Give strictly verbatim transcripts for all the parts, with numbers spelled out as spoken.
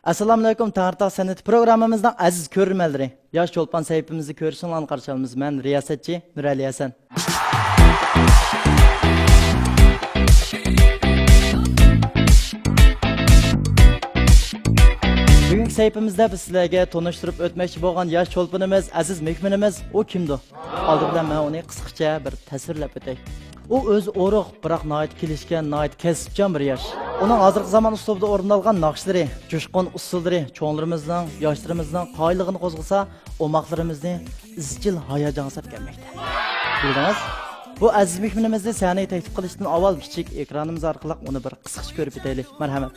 ئەسسالامۇئەلەيكۇم، تەڭرىتاغ سەنئىتى پروگراممىمىزنىڭ ئەزىز كۆرۈرمەنلىرى. ياش چولپان سەھىپىمىزنى كۆرۈشۈڭلارنى قارشى ئالىمىز. مەن رىياسەتچى نۇرئەلى ھەسەن. بۈگۈنكى سەھىپىمىزدە بىز سىلەرگە تونۇشتۇرۇپ ئۆتمەكچى بولغان ياش چولپىنىمىز، ئەزىز مېھمىنىمىز، ئۇ كىمدۇ؟ ئالدى بىلەن مەن ئۇنى قىسقىچە بىر تەسۋىرلەپ ئۆتەي. ئۇ ئۆزى ئورۇق، بىراق ناھايىتى كېلىشكەن، ناھايىتى كەسىپچان بىر ياش. ئۇنىڭ ھازىرقى زامان ئۇسلۇبىدا ئورۇندالغان ناخشىلىرى، جۇشقۇن ئۇسسۇللىرى چوڭلىرىمىزنىڭ، ياشلىرىمىزنىڭ قايىللىقىنى قوزغىسا، ئوماقلىرىمىزنى ئىزچىل ھاياجانغا سەپ كەلمەكتە. بىلدىڭىز؟ بۇ ئەزىز مېھمىنىمىزنى سەھنىگە تەكلىپ قىلىشتىن ئاۋۋال كىچىك ئېكرانىمىز ئارقىلىق ئۇنى بىر قىسقىچە كۆرۈپ ئۆتەيلى. مەرھەمەت.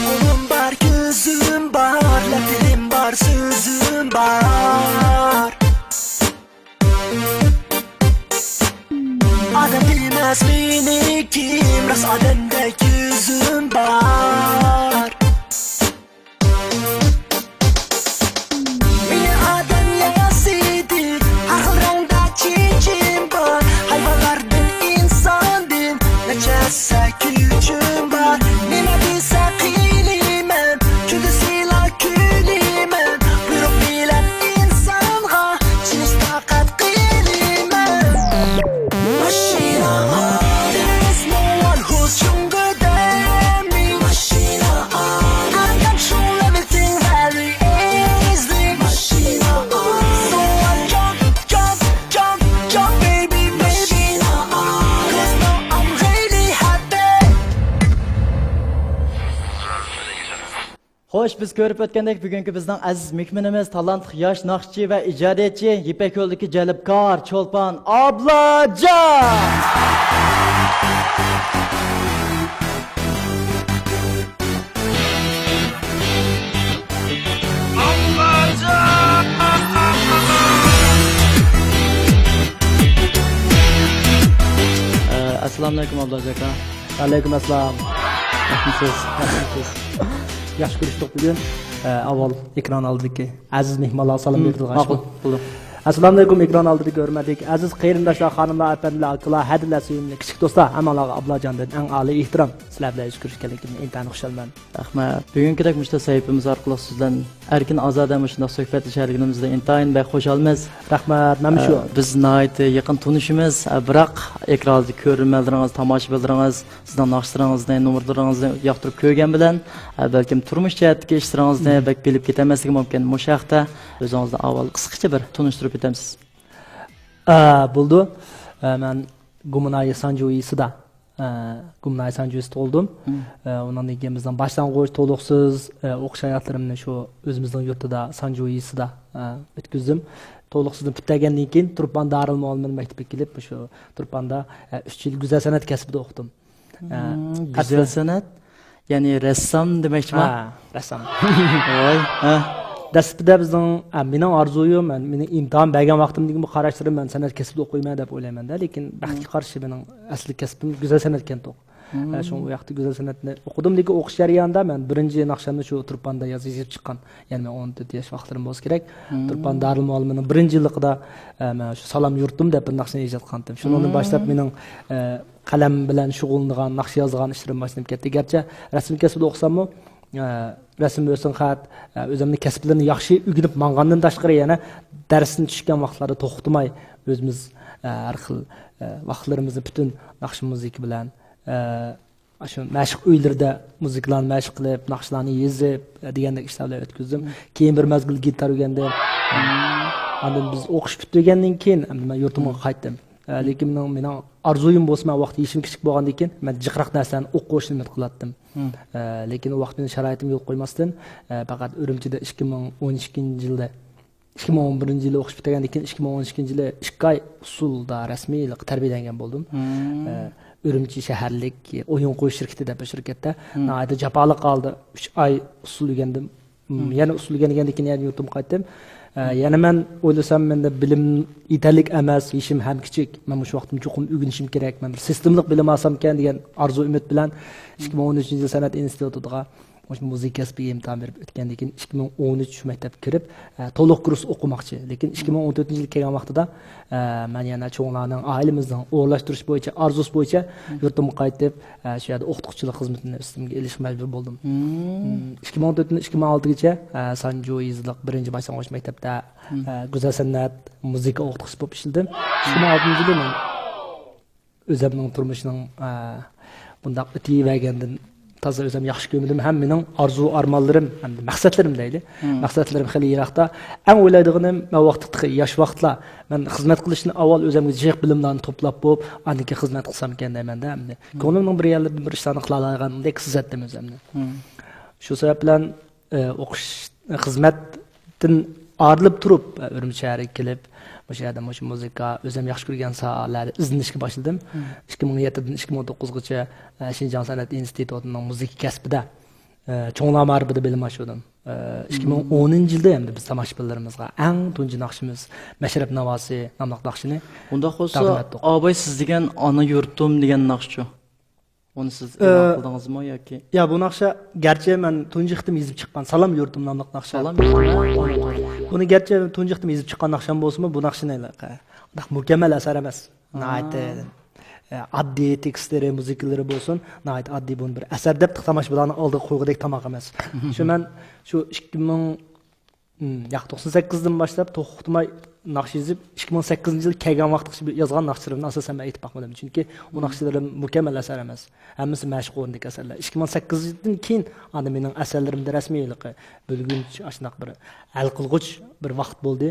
قولۇم بار، كۆزۈم بار، لەپ تىلىم بار، سۆزۈم بار. ئادەم دېمەس مېنى كىم، راست ئادەمدەك يۈزۈم بار. مېنى ئادەم ياسىدى، ھەر خىل رەڭدە چېچىم بار. ھايۋانلاردىن ئىنساندىن نەچچە ھەسسە كۈچۈم بار. نېمە دېسە قىلىمەن، كۈندۈزلا كۈلىمەن. بۇيرۇق بىلەن ئىنسانغا چېلىش تاقەت قىلىمەن. ماشىنا، there is no one who's stronger than me. ماشىنا، I control everything very easily. ماشىنا، so I jump, jump, jump, jump, baby, baby. ماشىنا، 'cause now I'm really happy. خوش، بىز كۆرۈپ ئۆتكەندەك، بۈگۈنكى بىزنىڭ ئەزىز مېھمىنىمىز، تالانتلىق ياش ناخشىچى ۋە ئىجادىيەتچى، يىپەك يولىدىكى جەلپكار چولپان ئابلاجان. ئەسسالامۇئەلەيكۇم، ئابلاجان ئاكا. ۋەئەلەيكۇم ئەسسالام. ياخشىمۇسىز؟ ياخشىمۇسىز؟ ياخشى كۆرۈشتۇق بۈگۈن. ئە، ئاۋۋال ئېكران ئالدىدىكى ئەزىز مېھمانلارغا سالام بېرىدىغان. ماقۇل، بولدى. ئەسسالامۇئەلەيكۇم، ئېكران ئالدىدىكى ھۆرمەتلىك ئەزىز قېرىنداشلار، خانىملار، ئەپەندىلەر، ئاكىلار، ھەدىلەر، سۆيۈملۈك كىچىك دوستلار، ھەممىڭلارغا ئابلاجاندىن ئەڭ ئالىي ئېھتىرام. سىلەر بىلەن يۈز كۆرۈشكەنلىكىمدىن ئىنتايىن خۇشالمەن. رەھمەت. بۈگۈنكىدەك مۇشۇ سەھىپىمىز ئارقىلىق سىز بىلەن ئەركىن ئازادە مۇشۇنداق سۆھبەتلىشەلىگىنىمىزدىن ئىنتايىن بەك خۇشالمىز. رەھمەت، مەنمۇ شۇ. ئە، بىز ناھايىتى يېقىن تونۇشىمىز. ئە، بىراق ئېكران ئالدىدىكى كۆرۈرمەنلىرىڭىز، تاماشىبىنلىرىڭىز سىزنىڭ ناخشىلىرىڭىزنى، نومۇرلىرىڭىزنى ياقتۇرۇپ كۆرگەن بىلەن، ئە، بەلكىم تۇرمۇش جەھەتتىكى ئىشلىرىڭىزنى بەك بىلىپ كېتەلمەسلىكى مۇمكىن. مۇشۇ ھەقتە ئۆزىڭىزنى ئاۋۋال قىسقىچە بىر تونۇشتۇرۇپ ئۆتەمسىز؟ ئە، بولىدۇ. ئە، مەن گۇمىنايى سانجۇ يېزىسىدا ئە، گۇمناي سانجۇيىسى تۇغۇلدۇم. ئە، ئۇنىڭدىن كېيىن بىزنىڭ باشلانغۇچ، تولۇقسىز، ئە، ئوقۇش ھاياتلىرىمنى شۇ ئۆزىمىزنىڭ يۇرتىدا، سانجۇيىسىدا، ئە، ئۆتكۈزدۈم. تولۇقسىزنى پۈتتۈرگەندىن كېيىن، تۇرپان دارىلمۇئەلىمىنىڭ مەكتىپىگە كېلىپ، شۇ تۇرپاندا، ئە، ئۈچ يىل گۈزەل سەنئەت كەسپىدە ئوقۇدۇم. ئە، مم، گۈزەل سەنئەت، يەنى رەسسام دېمەكچىما؟ ھە، رەسسام. ۋاي، ھە. دەسلىپىدە بىزنىڭ، ئە، مېنىڭ ئارزۇيۇم، مەن، مېنىڭ ئىمتىھان بەرگەن ۋاقتىمدىكى بۇ قاراشلىرىم، مەن سەنئەت كەسپىدە ئوقۇيمەن دەپ ئويلايمەن-دە، لېكىن بەختكە قارشى مېنىڭ ئەسلى كەسپىم گۈزەل سەنئەتكەنتۇق. ئە، شۇڭا ئۇ ياقتا گۈزەل سەنئەتنى ئوقۇدۇم، لېكىن ئوقۇش جەريانىدا مەن بىرىنچى ناخشامنى شۇ تۇرپاندا ياز-، يېزىپ چىققان. يەنى مەن ئون تۆت ياش ۋاقىتلىرىم بولسا كېرەك. تۇرپان دارىلمۇئەللىمىنىڭ بىرىنچى يىللىقىدا، ئە، مەن شۇ سالام يۇرتۇم دەپ بىر ناخشىنى يېزىۋاتقانتىم. شۇنىڭدىن باشلاپ مېنىڭ، ئە، قەلەم بىلەن شۇغۇللىنىدىغان، ناخشا يازىدىغان ئىشلىرىم باشلىنىپ كەتتى. گەرچە رەسىم كەسپىدە ئوقۇساممۇ، ئە، رەسىم، رەسىم خەت، ئە، ئۆزۈمنىڭ كەسىپلىرىنى ياخشى ئۆگىنىپ ماڭغاندىن تاشقىرى يەنە دەرستىن چۈشكەن ۋاقىتلاردا توختىماي ئۆزىمىز، ئە، ھەر خىل، ئە، ۋاقىتلىرىمىزنى پۈتۈن ناخشا مۇزىكا بىلەن، ئە، ئاشۇ مەشىق ئۆيلىرىدە مۇزىكىلارنى مەشىق قىلىپ، ناخشىلارنى يېزىپ، دېگەندەك ئىشلار بىلەن ئۆتكۈزدۈم. كېيىن بىر مەزگىل گىتار ئۆگەندىم. ئاندىن بىز ئوقۇش پۈتتۈرگەندىن كېيىن، ئەمدى مەن يۇرتۇمغا قايتتىم. ئە، لېكىن مېنىڭ، مېنىڭ ئارزۇيۇم بولسا، مەن ۋاقىت يېشىم كىچىك بولغاندىن كېيىن، مەن جىقراق نەرسىلەرنى ئوقۇشنى ئۈمىد قىلاتتىم. ئە، لېكىن ئۇ ۋاقىت مېنىڭ شارائىتىم يول قويماستىن، ئە، پەقەت ئۈرۈمچىدە ئىككى مىڭ ئون ئىككىنچى يىلدا ئىككى مىڭ ئون بىرىنچى يىلى ئوقۇش پۈتتۈرگەندىن كېيىن، ئىككى مىڭ ئون ئىككىنچى يىلى ئىككى ئاي ئۇسسۇلدا رەسمىي تەربىيەلەنگەن بولدۇم. ئە، ئۈرۈمچى شەھەرلىك ئويۇن قويۇش شىركىتى دەپ بىر شىركەتتە ناھايىتى جاپالىق ھالدا ئۈچ ئاي ئۇسسۇل ئۆگەندىم. م، يەنە ئۇسسۇل ئۆگەنگەندىن كېيىن يەنە يۇرتۇمغا قايتتىم. ئە، يەنە مەن ئويلىسام، مەندە بىلىم يېتەرلىك ئەمەس، يېشىم ھەم كىچىك. مەن مۇشۇ ۋاقىتتىمۇ چوقۇم ئۆگىنىشىم كېرەك. مەن بىر سىستېمىلىق بىلىم ئالسامكەن دېگەن ئارزۇ ئۈمىد بىلەن ئىككى مىڭ ئون ئۈچىنچى يىل سەنئەت ئىنستىتۇتىغا مۇشۇ مۇزىكا كەسپىگە ئىمتىھان بېرىپ ئۆتكەندىن كېيىن، ئىككى مىڭ ئون ئۈچ شۇ مەكتەپكە كىرىپ، ئە، تولۇق كۇرس ئوقۇماقچى. لېكىن ئىككى مىڭ ئون تۆتىنچى يىلى كەلگەن ۋاقتىدا، ئە، مەن يەنە چوڭلارنىڭ، ئائىلىمىزنىڭ ئورۇنلاشتۇرۇش بويىچە، ئارزۇسى بويىچە يۇرتۇمغا قايتىپ، ئە، شۇ يەردە ئوقۇتقۇچىلىق خىزمىتىنى ئۈستۈمگە ئېلىشقا مەجبۇر بولدۇم. مم. ئىككى مىڭ ئون تۆتتىن ئىككى مىڭ ئون ئالتىگىچە، ئە، سانجۇ يېزىلىق بىرىنچى باشلانغۇچ مەكتەپتە، ئە، گۈزەل سەنئەت، مۇزىكا ئوقۇتقۇچىسى بولۇپ ئىشلىدىم. ئىككى مىڭ ئون ئالتىنچى يىلى مەن ئۆزۈمنىڭ تۇرمۇشىنىڭ، ئە، بۇنداق ئۆتۈۋەرگەندىن تازا ئۆزۈم ياخشى كۆرمىدىم ھەم مېنىڭ ئارزۇ ئارمانلىرىم ھەمدە مەقسەتلىرىم دەيلى. مەقسەتلىرىم خېلى يىراقتا. ئەڭ ئويلايدىغىنىم، مەن ۋاقتىدا تېخى ياش ۋاقىتلا، مەن خىزمەت قىلىشتىن ئاۋۋال ئۆزۈمگە جىق بىلىملارنى توپلاپ بولۇپ، ئاندىن كېيىن خىزمەت قىلسامكەن دەيمەن-دە ئەمدى. كۆڭلۈمنىڭ بىر يەرلىرىدە بىر ئىشلارنى قىلالايدىغاندەك سېزەتتىم ئۆزۈمنى. شۇ سەۋەب بىلەن ئى، ئوقۇش، خىزمەتتىن ئايرىلىپ تۇرۇپ، ئى، ئۈرۈمچى شەھىرىگە كېلىپ، مۇشۇ يەردە مۇشۇ مۇزىكا، ئۆزۈم ياخشى كۆرگەن ساھەلەردە ئىزدىنىشكە باشلىدىم. ئىككى مىڭ يەتتىدىن ئىككى مىڭ توققۇزغىچە، ئى، شىنجاڭ سەنئەت ئىنستىتۇتىنىڭ مۇزىكا كەسپىدە، ئى، چوڭلار مائارىپىدا بىلىم ئاشۇردۇم. ئى، ئىككى مىڭ ئونىنچى يىلدا ئەمدى بىز تاماشىبىنلىرىمىزغا ئەڭ تۇنجى ناخشىمىز مەشرەپ ناۋاسى ناملىق ناخشىنى ئۇنداق بولسا، تەقدىم ئەتتۇق. ئاباي سىز دېگەن ئانا يۇرتۇم دېگەن ناخشىچۇ؟ ئۇنى سىز ئە، ئېلان قىلدىڭىزمۇ ياكى؟ يا، بۇ ناخشا گەرچە مەن تۇنجى قېتىم يېزىپ چىققان سالام يۇرتۇم ناملىق ناخشا. سالام يۇرتۇم. بۇنى گەرچە تۇنجى قېتىم يېزىپ چىققان ناخشام بولسىمۇ، بۇ ناخشىنى ھېلىقى ئۇنداق مۇكەممەل ئەسەر ئەمەس. ئا. ناھايىتى، ئە، ئاددىي تېكىستلىرى، مۇزىكىلىرى بولسۇن، ناھايىتى ئاددىي، بۇنى بىر ئەسەر دەپ تاماشىبىنلارنىڭ ئالدىغا قويغۇدەك تاماق ئەمەس. شۇ مەن شۇ ئىككى مىڭ، ھىم، ياق، توقسان سەككىزدىن باشلاپ توختىماي ناخشا يېزىپ، ئىككى مىڭ سەككىزىنچى يىل كەلگەن ۋاقىتقىچە يازغان ناخشىلىرىمنى ئاساسەن مەن ئېيتىپ باقمىدىم. چۈنكى ئۇ ناخشىلىرىم مۇكەممەل ئەسەر ئەمەس. ھەممىسى مەشىق ئورنىدىكى ئەسەرلەر. ئىككى مىڭ سەككىزدىن كېيىن ئاندىن مېنىڭ ئەسەرلىرىمدە رەسمىي ھېلىقى بۆلگۈنچ، ئاشۇنداق بىر ھەل قىلغۇچ بىر ۋاقىت بولدى.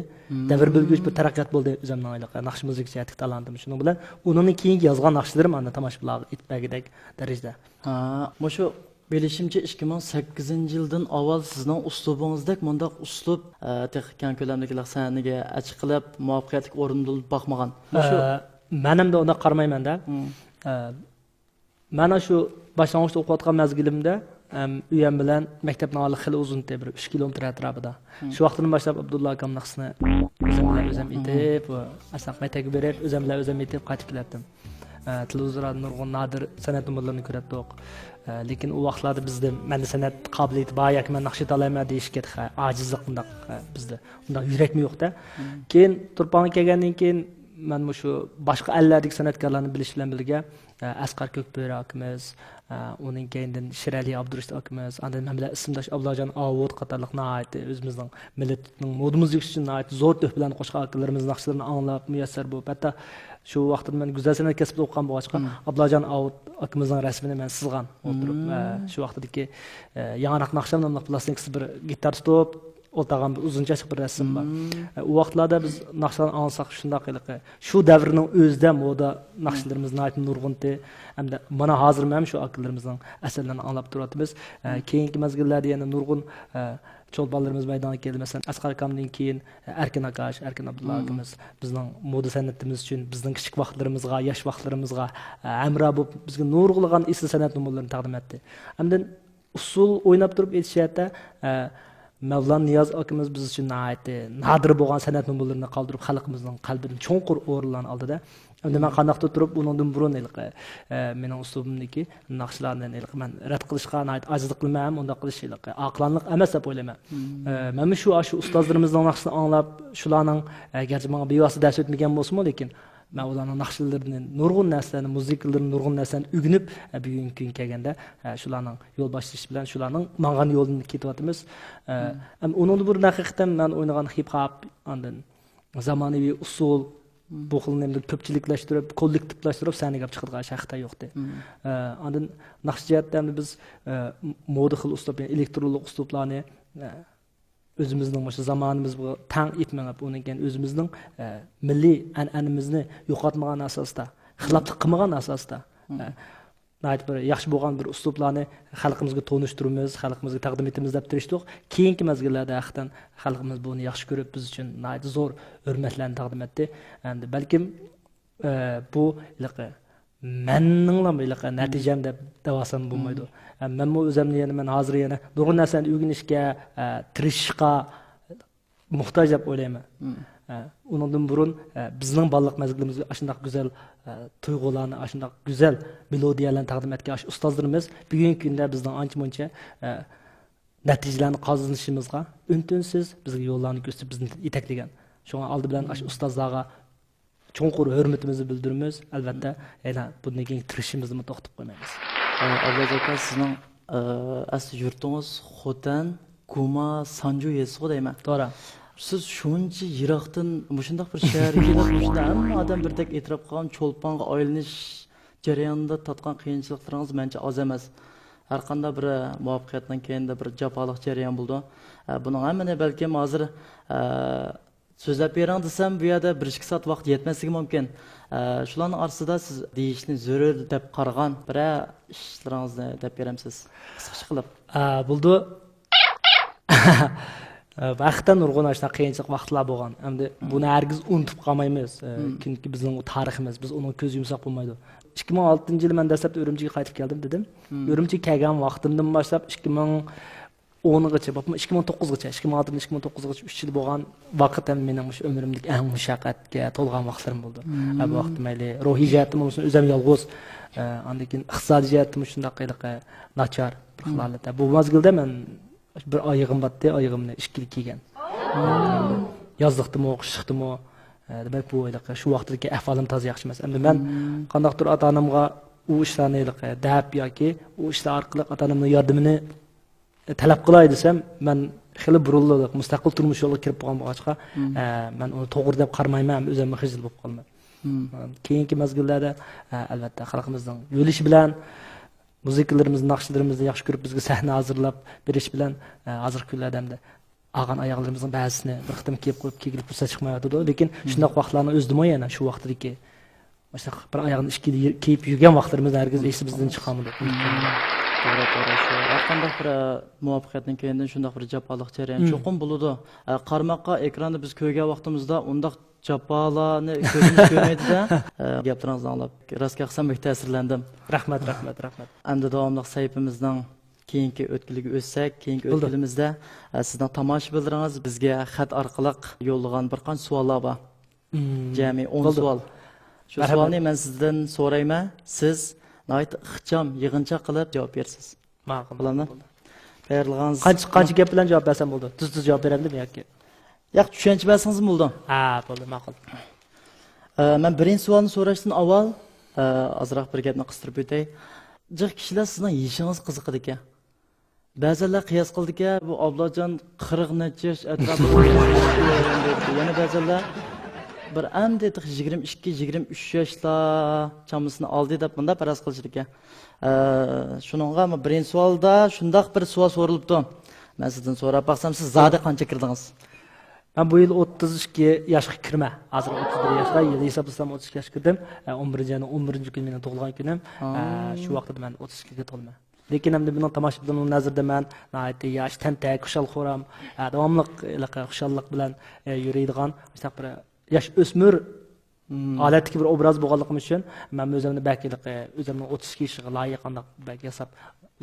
دەۋر بۆلگۈچ بىر تەرەققىيات بولدى ئۆزۈمنىڭ ھېلىقى ناخشا مۇزىكا جەھەتتىكى تالانتىم. شۇنىڭ بىلەن ئۇنىڭدىن كېيىنكى يازغان ناخشىلىرىم ئاندىن تاماشىبىنلارغا ئېيتىپ بەرگۈدەك دەرىجىدە. ھا، مۇشۇ بىلىشىمچە، ئىككى مىڭ سەككىزىنچى يىلدىن ئاۋۋال سىزنىڭ ئۇسلۇبىڭىزدەك مۇنداق ئۇسلۇب، ئە، تېخى كەڭ كۆلەمدىكى سەھنىگە چىقىپ، مۇۋەپپەقىيەتلىك ئورۇندا باقمىغان. مۇشۇ ئە، مەن ئەمدى ئۇنداق قارىمايمەن-دە. ئە، مەن شۇ باشلانغۇچتا ئوقۇۋاتقان مەزگىلىمدە، ئەم، ئۆيەم بىلەن مەكتەپنىڭ ئارىلىقى خېلى ئۇزۇن، بىر ئۈچ كىلومېتىر ئەتراپىدا. شۇ ۋاقىتتىن باشلاپ ئابدۇللا ئاكام ناخشىسىنى ئۆزۈم بىلەن ئۆزۈم ئېيتىپ، ئەسلىھە مەكتەپكە بېرىپ، ئۆزۈم بىلەن ئۆزۈم ئېيتىپ قايتىپ كېلەتتىم. ئە، تېلېۋىزوردا نۇرغۇن نادىر سەنئەت نومۇرلىرىنى كۆرەتتۇق. ئە، لېكىن ئۇ ۋاقىتلاردا بىزدە مەندە سەنئەت قابىلىيىتى بار ياكى مەن ناخشا ئېيتالايمەن دېيىشكە تېخى ئاجىزلىق ئۇنداق، ئە، بىزدە ئۇنداق يۈرەكمۇ يوق-دە. كېيىن تۇرپانغا كەلگەندىن كېيىن مەن مۇشۇ باشقا ئەللەردىكى سەنئەتكارلارنى بىلىش بىلەن بىرگە، ئە، ئەسقەر كۆكبۆرە ئاكىمىز، ئە، ئۇنىڭ كەينىدىن شىرئەلى ئابدۇرېشىت ئاكىمىز، ئاندىن مەن بىلەن ئىسىمداش ئابلاجان ئاۋۇت قاتارلىق ناھايىتى ئۆزىمىزنىڭ مىللىتىنىڭ مودا مۇزىكىسى ئۈچۈن ناھايىتى زور تۆھپىلەرنى قوشقان ئاكىلىرىمىزنىڭ ناخشىلىرىنى ئاڭلاپ مۇيەسسەر بولۇپ، ھەتتا شۇ ۋاقىتتا مەن گۈزەل سەنئەت كەسپىدە ئوقۇغان بولغاچقا، ئابلاجان ئاۋۇت ئاكىمىزنىڭ رەسىمىنى مەن سىزغان ئولتۇرۇپ. ئە، شۇ ۋاقىتتىكى، ئە، ياڭراق ناخشام ناملىق پىلاستىنكىسى بىر گىتار تۇتۇپ، ئولتۇرغان بىر ئۇزۇن چاچلىق بىر رەسىم بار. ئە، ئۇ ۋاقىتلاردا بىز ناخشىلارنى ئاڭلىساق شۇنداق ھېلىقى، شۇ دەۋرنىڭ ئۆزىدە مودا ناخشىلىرىمىز ناھايىتى نۇرغۇن ئىدى. ھەمدە مانا ھازىرمۇ ھەم شۇ ئاكىلىرىمىزنىڭ ئەسەرلىرىنى ئاڭلاپ تۇراتتىمىز. ئە، كېيىنكى مەزگىللەردە يەنە نۇرغۇن، ئە، چولپانلىرىمىز مەيدانغا كەلدى. مەسىلەن، ئەسقەر ئاكامدىن كېيىن، ئە، ئەركىن ئاكاش، ئەركىن ئابدۇللا ئاكىمىز بىزنىڭ مودا سەنئىتىمىز ئۈچۈن، بىزنىڭ كىچىك ۋاقىتلىرىمىزغا، ياش ۋاقىتلىرىمىزغا، ئە، ھەمراھ بولۇپ، بىزگە نۇرغۇنلىغان ئېسىل سەنئەت نومۇرلىرىنى تەقدىم ئەتتى. ئاندىن ئۇسسۇل ئويناپ تۇرۇپ ئېيتىش جەھەتتە، ئە، مەۋلان نىياز ئاكىمىز بىز ئۈچۈن ناھايىتى نادىر بولغان سەنئەت نومۇرلىرىنى قالدۇرۇپ، خەلقىمىزنىڭ قەلبىدىن چوڭقۇر ئورۇنلارنى ئالدى-دە. ئەمدى مەن قانداقتۇر تۇرۇپ، ئۇنىڭدىن بۇرۇن ھېلىقى، ئە، مېنىڭ ئۇسلۇبۇمدىكى ناخشىلارنى ھېلىقى مەن رەت قىلىشقا ناھايىتى ئاجىزلىق قىلىمەن ھەم ئۇنداق قىلىش ھېلىقى ئاقىلانىلىق ئەمەس دەپ ئويلايمەن. ئە، مەنمۇ شۇ، ئاشۇ ئۇستازلىرىمىزنىڭ ناخشىسىنى ئاڭلاپ، شۇلارنىڭ، ئە، گەرچە ماڭا بىۋاسىتە دەرس ئۆتمىگەن بولسىمۇ، لېكىن مەن ئۇلارنىڭ ناخشىلىرىدىن نۇرغۇن نەرسىلەرنى، مۇزىكىلىرىدىن نۇرغۇن نەرسىلەرنى ئۆگىنىپ، ئە، بۈگۈنكى كۈنگە كەلگەندە، ئە، شۇلارنىڭ يول باشلىشى بىلەن شۇلارنىڭ ماڭغان يولىدىن كېتىۋاتىمىز. ئە، ئەم-، ئۇنىڭدىن بۇرۇن ھەقىقەتەن مەن ئوينىغان ھىپ ھاپ، ئاندىن زامانىۋى ئۇسسۇل، بۇ خىل نېمىنى كۆپچىلىكلەشتۈرۈپ، كوللېكتىپلاشتۇرۇپ سەھنىگە ئېلىپ چىقىدىغان ئىش ھەقىقەتەن يوقتى. ئە، ئاندىن ناخشا جەھەتتە ئەمدى بىز، ئە، مودا خىل ئۇسلۇب، يەنى ئېلېكترونلۇق ئۇسلۇبلارنى، ئە، ئۆزىمىزنىڭ مۇشۇ زامانىمىزغا تەڭ ئېيتماڭ، ئۇنىڭ كېيىن ئۆزىمىزنىڭ، ئە، مىللىي ئەنئەنىمىزنى يوقاتمىغان ئاساستا، خىلاپلىق قىلمىغان ئاساستا، ئە، ناھايىتى بىر ياخشى بولغان بىر ئۇسلۇبلارنى خەلقىمىزگە تونۇشتۇرىمىز، خەلقىمىزگە تەقدىم ئېتىمىز دەپ تىرىشتۇق. كېيىنكى مەزگىللەردە ھەقىقەتەن خەلقىمىز بۇنى ياخشى كۆرۈپ، بىز ئۈچۈن ناھايىتى زور ھۆرمەتلەرنى تەقدىم ئەتتى. ئەمدى بەلكىم ئە، بۇ ھېلىقى مەننىڭلا ھېلىقى نەتىجەم دەپ دەۋالسام بولمايدۇ. ئە، مەنمۇ ئۆزۈمنى يەنە، مەن ھازىر يەنە نۇرغۇن نەرسىنى ئۆگىنىشكە، ئە، تىرىشىشقا موھتاج دەپ ئويلايمەن. ئە، ئۇنىڭدىن بۇرۇن، ئە، بىزنىڭ بالىلىق مەزگىلىمىزدە ئاشۇنداق گۈزەل، ئە، تۇيغۇلارنى، ئاشۇنداق گۈزەل مېلودىيەلەرنى تەقدىم ئەتكەن ئاشۇ ئۇستازلىرىمىز بۈگۈنكى كۈندە بىزنىڭ ئانچە-مۇنچە، ئە، نەتىجىلەرنى قازىنىشىمىزغا ئۈن-تىنسىز بىزگە يوللارنى كۆرسىتىپ، بىزنى يېتەكلىگەن. شۇڭا ئالدى بىلەن ئاشۇ ئۇستازلارغا چوڭقۇر ھۆرمىتىمىزنى بىلدۈرىمىز. ئەلۋەتتە، يەنە بۇندىن كېيىنكى تىرىشىشىمىزنىمۇ توختىتىپ قويمايمىز. ئە، ئابلەت ئاكا، سىزنىڭ، ئە، ئەسلى يۇرتىڭىز خوتەن، گۇما، سانجۇ يېزىسىغۇ دەيمەن. توغرا. سىز شۇنچە يىراقتىن مۇشۇنداق بىر شەھەرگە كېلىپ، مۇشۇنداق ھەممە ئادەم بىردەك ئېتىراپ قىلغان چولپانغا ئايلىنىش جەريانىدا تارتقان قىيىنچىلىقلىرىڭىز مەنچە ئاز ئەمەس. ھەر قانداق بىر، ئە، مۇۋەپپەقىيەتنىڭ كەينىدە بىر جاپالىق جەريان بولىدۇ. ئە، بۇنىڭ ھەممىنى بەلكىم ھازىر، ئە، سۆزلەپ بېرىڭ دېسەم، بۇ يەردە بىر ئىككى سائەت ۋاقىت يەتمەسلىكى مۇمكىن. ئە، شۇلارنىڭ ئارىسىدا سىز دېيىشنى زۆرۈر دەپ قارىغان بىرەر ئىشلىرىڭىزنى دەپ بېرەمسىز؟ قىسقىچە قىلىپ. ئە، بولىدۇ. ئە، ھەقىقەتەن نۇرغۇن ئاشۇنداق قىيىنچىلىق ۋاقىتلار بولغان. ئەمدى بۇنى ھەرگىز ئۇنتۇپ قالمايمىز. ئە، چۈنكى بىزنىڭ ئۇ تارىخىمىز، بىز ئۇنىڭغا كۆز يۇمساق بولمايدۇ. ئىككى مىڭ ئالتىنچى يىلى مەن دەسلەپتە ئۈرۈمچىگە قايتىپ كەلدىم دېدىم. ئۈرۈمچىگە كەلگەن ۋاقتىمدىن باشلاپ ئىككى مىڭ ئونغىچە، بولۇپمۇ ئىككى مىڭ توققۇزغىچە، ئىككى مىڭ ئالتىدىن ئىككى مىڭ توققۇزغىچە ئۈچ يىل بولغان ۋاقىت ھەم مېنىڭ مۇشۇ ئۆمرۈمدىكى ئەڭ مۇشەققەتكە تولغان ۋاقىتلىرىم بولدى. ھە، بۇ ۋاقىتتا مەيلى روھىي جەھەتتىن بولسۇن، ئۆزۈم يالغۇز، ئە، ئاندىن كېيىن ئىقتىسادىي جەھەتتىن شۇنداق ھېلىقى ناچار بىر خىل ھالەتتە. بۇ مەزگىلدە مەن بىر ئايىغىم باتتى، ئايىغىمنى ئىككىلى كىيگەن. يازلىقتىمۇ، قىشلىقتىمۇ، ئە، دېمەك، بۇ ھېلىقى شۇ ۋاقىتتىكى ئەھۋالىم تازا ياخشى ئەمەس. ئەمدى مەن قانداقتۇر ئاتا-ئانامغا ئۇ ئىشلارنى ھېلىقى دەپ ياكى ئۇ ئىشلار ئارقىلىق ئاتا-ئانامنىڭ ياردىمىنى تەلەپ قىلاي دېسەم، مەن خېلى بۇرۇنلا مۇستەقىل تۇرمۇش يولىغا كىرىپ بولغان بولغاچقا، ئە، مەن ئۇنى توغرا دەپ قارىمايمەن، ئۆزۈممۇ خىجىل بولۇپ قالىمەن. كېيىنكى مەزگىللەردە، ئە، ئەلۋەتتە، خەلقىمىزنىڭ يۆلىشى بىلەن، مۇزىكىلىرىمىزنى، ناخشىلىرىمىزنى ياخشى كۆرۈپ، بىزگە سەھنە ھازىرلاپ بېرىش بىلەن، ئە، ھازىرقى كۈنلەردە ئەمدى ئالغان ئاياغلىرىمىزنىڭ بەزىسىنى بىر قېتىم كىيىپ قويۇپ كىيگىلى پۇرسەت چىقمايۋاتىدۇ. لېكىن شۇنداق ۋاقىتلارنىڭ ئۆزىدىمۇ يەنە شۇ ۋاقىتتىكى مۇشۇنداق بىر ئاياغنى ئىككىدە يۈ-، كىيىپ يۈرگەن ۋاقىتلىرىمىز ھەرگىز ئېسىمىزدىن چىقارمىدۇق. توغرا، توغرا. شۇ ھەر قانداق بىر، ئە، مۇۋەپپەقىيەتنىڭ كەينىدىن شۇنداق بىر جاپالىق جەريان چوقۇم بولىدۇ. ئە، قارىماققا ئېكراندا بىز كۆرگەن ۋاقتىمىزدا ئۇنداق جاپالارنى كۆزىمىز كۆرمەيدۇ-دە. ئە، گەپلىرىڭىزنى ئاڭلاپ، راست گەپسەم بەك تەسىرلەندىم. رەھمەت، رەھمەت، رەھمەت. ئەمدى داۋاملىق سەھىپىمىزنىڭ كېيىنكى ئۆتكىلىگە ئۆتسەك، كېيىنكى ئۆتكىلىمىزدە، ئە، سىزنىڭ تاماشىبىنلىرىڭىز بىزگە خەت ئارقىلىق يوللىغان بىر قانچە سوئاللار بار. جەمئىي ئون سوئال. شۇ سوئالنى مەن سىزدىن سورايمەن، سىز ناھايىتى ئىخچام، يىغىنچاق قىلىپ جاۋاب بېرىسىز. ماقۇل. بولامدۇ؟ تەييارلىغانسىز. قانچە، قانچە گەپ بىلەن جاۋاب بەرسەم بولىدۇ؟ تۈز، تۈز جاۋاب بېرەمدىم ياكى؟ ياق، چۈشەنچە بەرسىڭىزمۇ بولىدۇ. ھە، بولدى، ماقۇل. ئە، مەن بىرىنچى سوئالنى سوراشتىن ئاۋۋال، ئە، ئازراق بىر گەپنى قىستۇرۇپ ئۆتەي. جىق كىشىلەر سىزنىڭ يېشىڭىز قىزىقىدىكەن. بەزىلەر قىياس قىلىدىكەن، بۇ ئابلاجان قىرىق نەچچە ياش ئەتراپىدا. يەنە بەزىلەر بىر ئەمدى تېخى يىگىرمە ئىككى، يىگىرمە ئۈچ ياشلار چامىسىنى ئالدى دەپ مۇنداق پەرەز قىلىشىدىكەن. ئە، شۇنىڭغا بىرىنچى سوئالدا شۇنداق بىر سوئال سورىلىپتۇ. مەن سىزدىن سوراپ باقسام، سىز زادى قانچە كىردىڭىز؟ مەن بۇ يىل ئوتتۇز ئىككى ياشقا كىرمە. ھازىر ئوتتۇز بىر ياشتا، يىل ھېسابلىسام ئوتتۇز ئىككى ياشقا كىردىم. ئە، ئون بىرىنچى ئاينىڭ ئون بىرىنچى كۈنى مېنىڭ تۇغۇلغان كۈنۈم. ئا. ئە، شۇ ۋاقىتتا مەن ئوتتۇز ئىككىگە تولىمەن. لېكىن ئەمدى مېنىڭ تاماشىبىنلارنىڭ نەزىرىدە مەن ناھايىتى ياش، تەنتەك، خۇشال-خۇرام، ئە، داۋاملىق ھېلىقى خۇشاللىق بىلەن، ئە، يۈرىدىغان مۇشۇنداق بىر ياش ئۆسمۈر ھالەتتىكى بىر ئوبراز بولغانلىقىم ئۈچۈن، مەن ئۆزۈمنى بەك ھېلىقى، ئۆزۈمنىڭ ئوتتۇز ئىككى يېشىغا لايىق قانداق بەك ياساپ،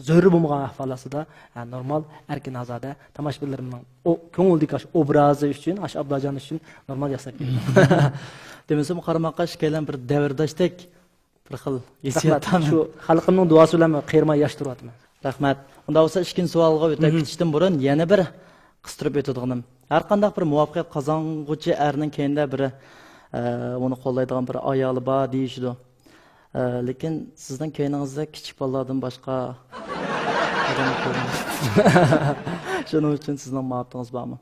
زۆرۈر بولمىغان ئەھۋال ئاستىدا، ھە، نورمال، ئەركىن، ئازادە، تاماشىبىنلىرىمنىڭ ئو-، كۆڭلىدىكى ئاشۇ ئوبرازى ئۈچۈن، ئاشۇ ئابلاجان ئۈچۈن نورمال ياساپ بېرىمەن. دېمىسىمۇ، قارىماققا ئىككىيلەن بىر دەۋرداشتەك، بىر خىل ھېسسىيات. رەھمەت. شۇ خەلقىمنىڭ دۇئاسى بىلەن خېرىماي ياش تۇرۇۋاتىمەن. رەھمەت. ئۇنداق بولسا، ئىككىنچى سوئالغا ئۆتۈپ كېتىشتىن بۇرۇن يەنە بىر قىستۇرۇپ ئۆتىدىغىنىم. ھەر قانداق بىر مۇۋەپپەقىيەت قازانغۇچى ئەرنىڭ كەينىدە بىر، ئە، ئۇنى قوللايدىغان بىر ئايالى بار دېيىشىدۇ. ئە، لېكىن سىزنىڭ كەينىڭىزدە كىچىك بالىلاردىن باشقا ئادەم كۆرۈنمەيدۇ. شۇنىڭ ئۈچۈن سىزنىڭ مۇھەببىتىڭىز بارمۇ؟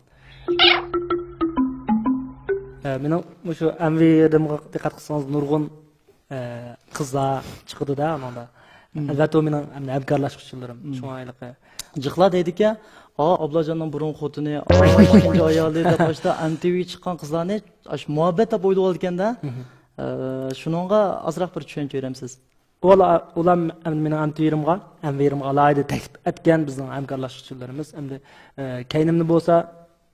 ئە، مېنىڭ مۇشۇ ئەمۋىرىمغا دىققەت قىلسىڭىز، نۇرغۇن ئە، قىزلار چىقىدۇ-دە ئانىڭدا. ئەلۋەتتە، ئۇ مېنىڭ ھەم-، ھەمكارلاشقۇچىلىرىم. شۇڭا ھېلىقى. جىقلار دەيدىكەن، «ئا، ئابلاجاننىڭ بۇرۇن خوتۇنى، ئا، ئىككىنچى ئايالى» دەپ باشتا ئەم تى ۋىگە چىققان قىزلارنى ئاشۇ مۇھەببەت دەپ ئويلىۋالىدىكەن-دە. ئە، شۇنىڭغا ئازراق بىر چۈشەنچە بېرەمسىز؟ ئۇلار، ئۇلار ئەمدى مېنىڭ ئەم تى ۋىمغا، ئەم ۋىمغا ئالاھىدە تەكلىپ ئەتكەن بىزنىڭ ھەمكارلاشقۇچىلىرىمىز. ئەمدى، ئە، كەينىمدە بولسا،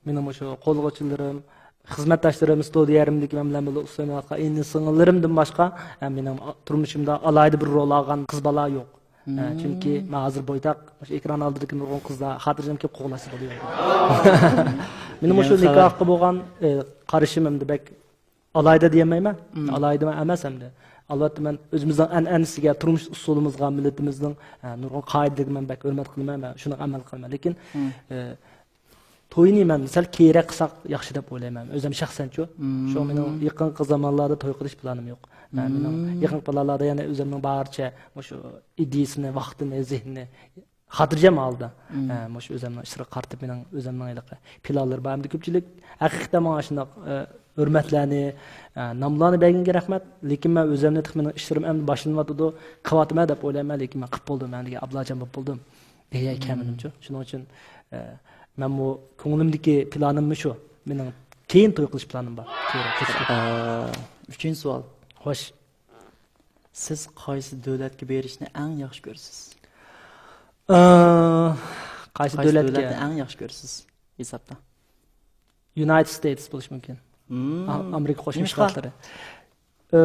مېنىڭ مۇشۇ قوللىغۇچىلىرىم، خىزمەتداشلىرىم، ستۇدىيەمدىكى مەن بىلەن بىللە ئۇسسۇلىنىۋاتقان ئىنى-سىڭىللىرىمدىن باشقا، ھە، مېنىڭ تۇرمۇشۇمدا ئالاھىدە بىر رول ئالغان قىز بالا يوق. ھە، چۈنكى مەن ھازىر بويتاق، مۇشۇ ئېكران ئالدىدىكى نۇرغۇن قىزلار خاتىرجەم كېلىپ قوغلاشسا بولىدۇ. مېنىڭ مۇشۇ نىكاھقا بولغان، ئە، قارىشىم ئەمدى بەك ئالاھىدە دېيەلمەيمەن. ئالاھىدە ئەمەس ئەمدى. ئەلۋەتتە، مەن ئۆزىمىزنىڭ ئەنئەنىسىگە، تۇرمۇش ئۇسۇلىمىزغا، مىللىتىمىزنىڭ، ئە، نۇرغۇن قائىدىلىرىگە مەن بەك ھۆرمەت قىلىمەن ۋە شۇنىڭغا ئەمەل قىلىمەن. لېكىن، ئە، توينى مەن سەل كېيىنرەك قىلساق ياخشى دەپ ئويلايمەن، ئۆزۈم شەخسەنچۇ. شۇڭا مېنىڭ يېقىنقى زامانلاردا توي قىلىش پىلانىم يوق. مەن، مېنىڭ يېقىنقى پىلانلاردا يەنە ئۆزۈمنىڭ بارىچە مۇشۇ ئىدىيىسىنى، ۋاقتىنى، زېھنىنى خاتىرجەم ھالدا، ئە، مۇشۇ ئۆزۈمنىڭ ئىشلىرىغا قارىتىپ مېنىڭ ئۆزۈمنىڭ ھېلىقى پىلانلىرى بار. ئەمدى كۆپچىلىك ھەقىقەتەن ماڭا شۇنداق، ئە، ھۆرمەتلەرنى، ئە، ناملارنى بەرگىنىگە رەھمەت. لېكىن مەن ئۆزۈمنى تېخى مېنىڭ ئىشلىرىم ئەمدى باشلىنىۋاتىدۇ، قىلىۋاتىمەن دەپ ئويلايمەن. لېكىن مەن قىلىپ بولدۇم، مەن دېگەن ئابلاجان بولۇپ بولدۇم. دېگەن كەمىنىمچۇ. شۇنىڭ ئۈچۈن، ئە، مەنمۇ كۆڭلۈمدىكى پىلانىممۇ شۇ. مېنىڭ كېيىن توي قىلىش پىلانىم بار. كېيىن، كېيىن. ئە، ئۈچىنچى سوئال. خوش. سىز قايسى دۆلەتكە بېرىشنى ئەڭ ياخشى كۆرىسىز؟ ئە، قايسى قايسى دۆلەتكە؟ دۆلەتنى ئەڭ ياخشى كۆرىسىز ھېسابتا؟ يۇنايتېد ستېيتس بولۇشى مۇمكىن. مم. ئا-، ئامېرىكا قوشما نېمىشقا؟ شتاتلىرى. ئە،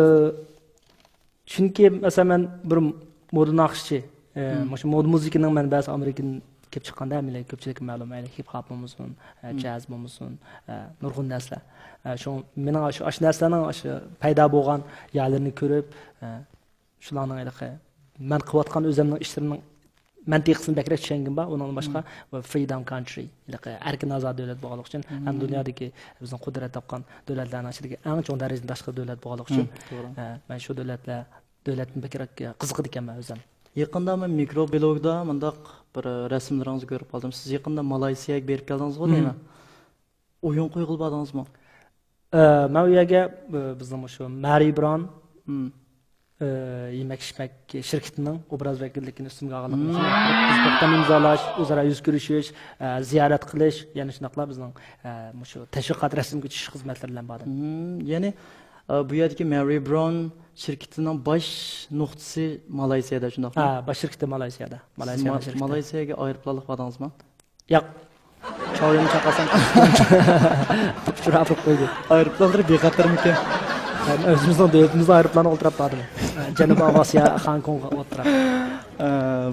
چۈنكى، مەسىلەن، مەن بىر مودا ناخشىچى. ئە، مم. مۇشۇ مودا مۇزىكىنىڭ مەنبەسى ئامېرىكىدىن كېلىپ چىققاندا، ھەممىلەرگە، كۆپچىلىككە مەلۇم، ھېپ ھاپ بولمىسۇن، ئە، جاز بولمىسۇن، ئە، نۇرغۇن نەرسىلەر. ئە، شۇ مېنىڭ ئاشۇ، ئاشۇ نەرسىلەرنىڭ ئاشۇ پەيدا بولغان يەرلىرىنى كۆرۈپ، ئە، شۇلارنىڭ ھېلىقى مەن قىلىۋاتقان ئۆزۈمنىڭ ئىشلىرىمنىڭ مەنتىقىسىنى بەكرەك چۈشەنگىم بار. ئۇنىڭدىن باشقا، بۇ فرىدام كانترى، ھېلىقى ئەركىن ئازادە دۆلەت بولغانلىقى ئۈچۈن ھەم دۇنيادىكى بىزنىڭ قۇدرەت تاپقان دۆلەتلەرنىڭ ئىچىدىكى ئەڭ چوڭ دەرىجىدە تاشقى دۆلەت بولغانلىقى ئۈچۈن، مم، توغرا. ئە، مەن شۇ دۆلەتلەر، دۆلەتنى بەكرەك، ئە، قىزىقىدىكەنمەن ئۆزۈم. يېقىندا مەن مىكرو بلوگدا مۇنداق بىر رەسىملىرىڭىزنى كۆرۈپ قالدىم. سىز يېقىندا مالايسىيەگە بېرىپ كەلدىڭىزغۇ دەيمەن. ئويۇن قويغىلى باردىڭىزمۇ؟ ئە، مەن ئۇ يەرگە، ئە، بىزنىڭ مۇشۇ مەرى براون، مم، ئە، يېمەك ئىچمەك شىركىتىنىڭ ئوبراز ۋەكىللىكىنى ئۈستۈمگە ئالغانلىقىم ئۈچۈن، مم، بىز توختام ئىمزالاش، ئۆزئارا يۈز كۆرۈشۈش، ئە، زىيارەت قىلىش، يەنە شۇنداقلا بىزنىڭ، ئە، مۇشۇ تەشۋىقات رەسىمگە چۈشۈش خىزمەتلىرى بىلەن باردىم. مم، يەنى، ئە، بۇ يەردىكى مەرى براون شىركىتىنىڭ باش نۇقتىسى مالايسىيادا، شۇنداقمۇ؟ ھە، باش شىركىتى مالايسىيادا. سىز مالايسىيا ما-، باش شىركىتى. مالايسىياگە ئايروپىلانلىق باردىڭىزمۇ؟ ياق. چاۋيۈەننى چاقىرسام، ئۇچۇر ئاپىرىپ قويدى. ئايروپىلانلىرى بىخەتەرمىكىن؟ مەن ئۆزىمىزنىڭ دۆلىتىمىزنىڭ ئايروپىلانىغا ئولتۇرۇپ باردىم. جەنۇبىي ئاسىيا، خانكوڭغا ئولتۇرۇپ. ئە،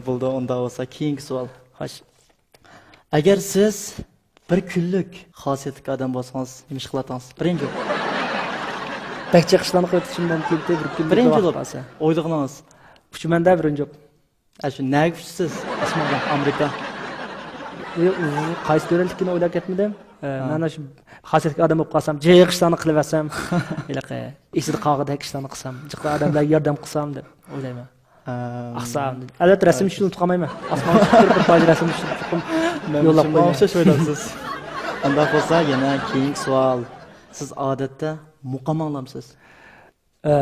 بولدى، ئۇنداق بولسا كېيىنكى سوئال. خوش. ئەگەر سىز بىر كۈنلۈك خاسىيەتلىك ئادەم بولسىڭىز، نېمە ئىش قىلاتتىڭىز؟ بىرىنچى جوپ. بەك جىق ئىشلارنى قىلىۋېتىشىم مۇمكىن، بىر كۈنلۈك بىرىنچى ۋاقىت بولسا. ئويلىغىنىڭىز؟ ئۇچىمەن-دە بىرىنچى جوپ. ئە، شۇ نەگە ئۇچىسىز؟ ئاسمانغا، ئامېرىكا. ئى، ئۇ، قايسى دۆلەتلىكىنى ئويلاپ كەتمىدىم. ئە، ھە. مەن شۇ خاسىيەتلىك ئادەم بولۇپ قالسام، جىق ئىشلارنى قىلىۋەتسەم، ھېلىقى ئېسىدە قالغۇدەك ئىشلارنى قىلسام، جىق ئادەملەرگە ياردەم قىلسام دەپ ئويلايمەن. ھە. ئاقسا، ئەلۋەتتە، رەسىم چۈشۈرۈپ قالمايمەن. ئاسمانغا چىقىپ تۇرۇپ بىر پارچە رەسىم چۈشۈرۈپ چىقىپ يوللاپ قويىمەن. ئوخشاش ئويلاپسىز. ئۇنداق بولسا يەنە كېيىنكى سوئال. سىز ئادەتتە مۇقام ئاڭلامسىز؟ ئە،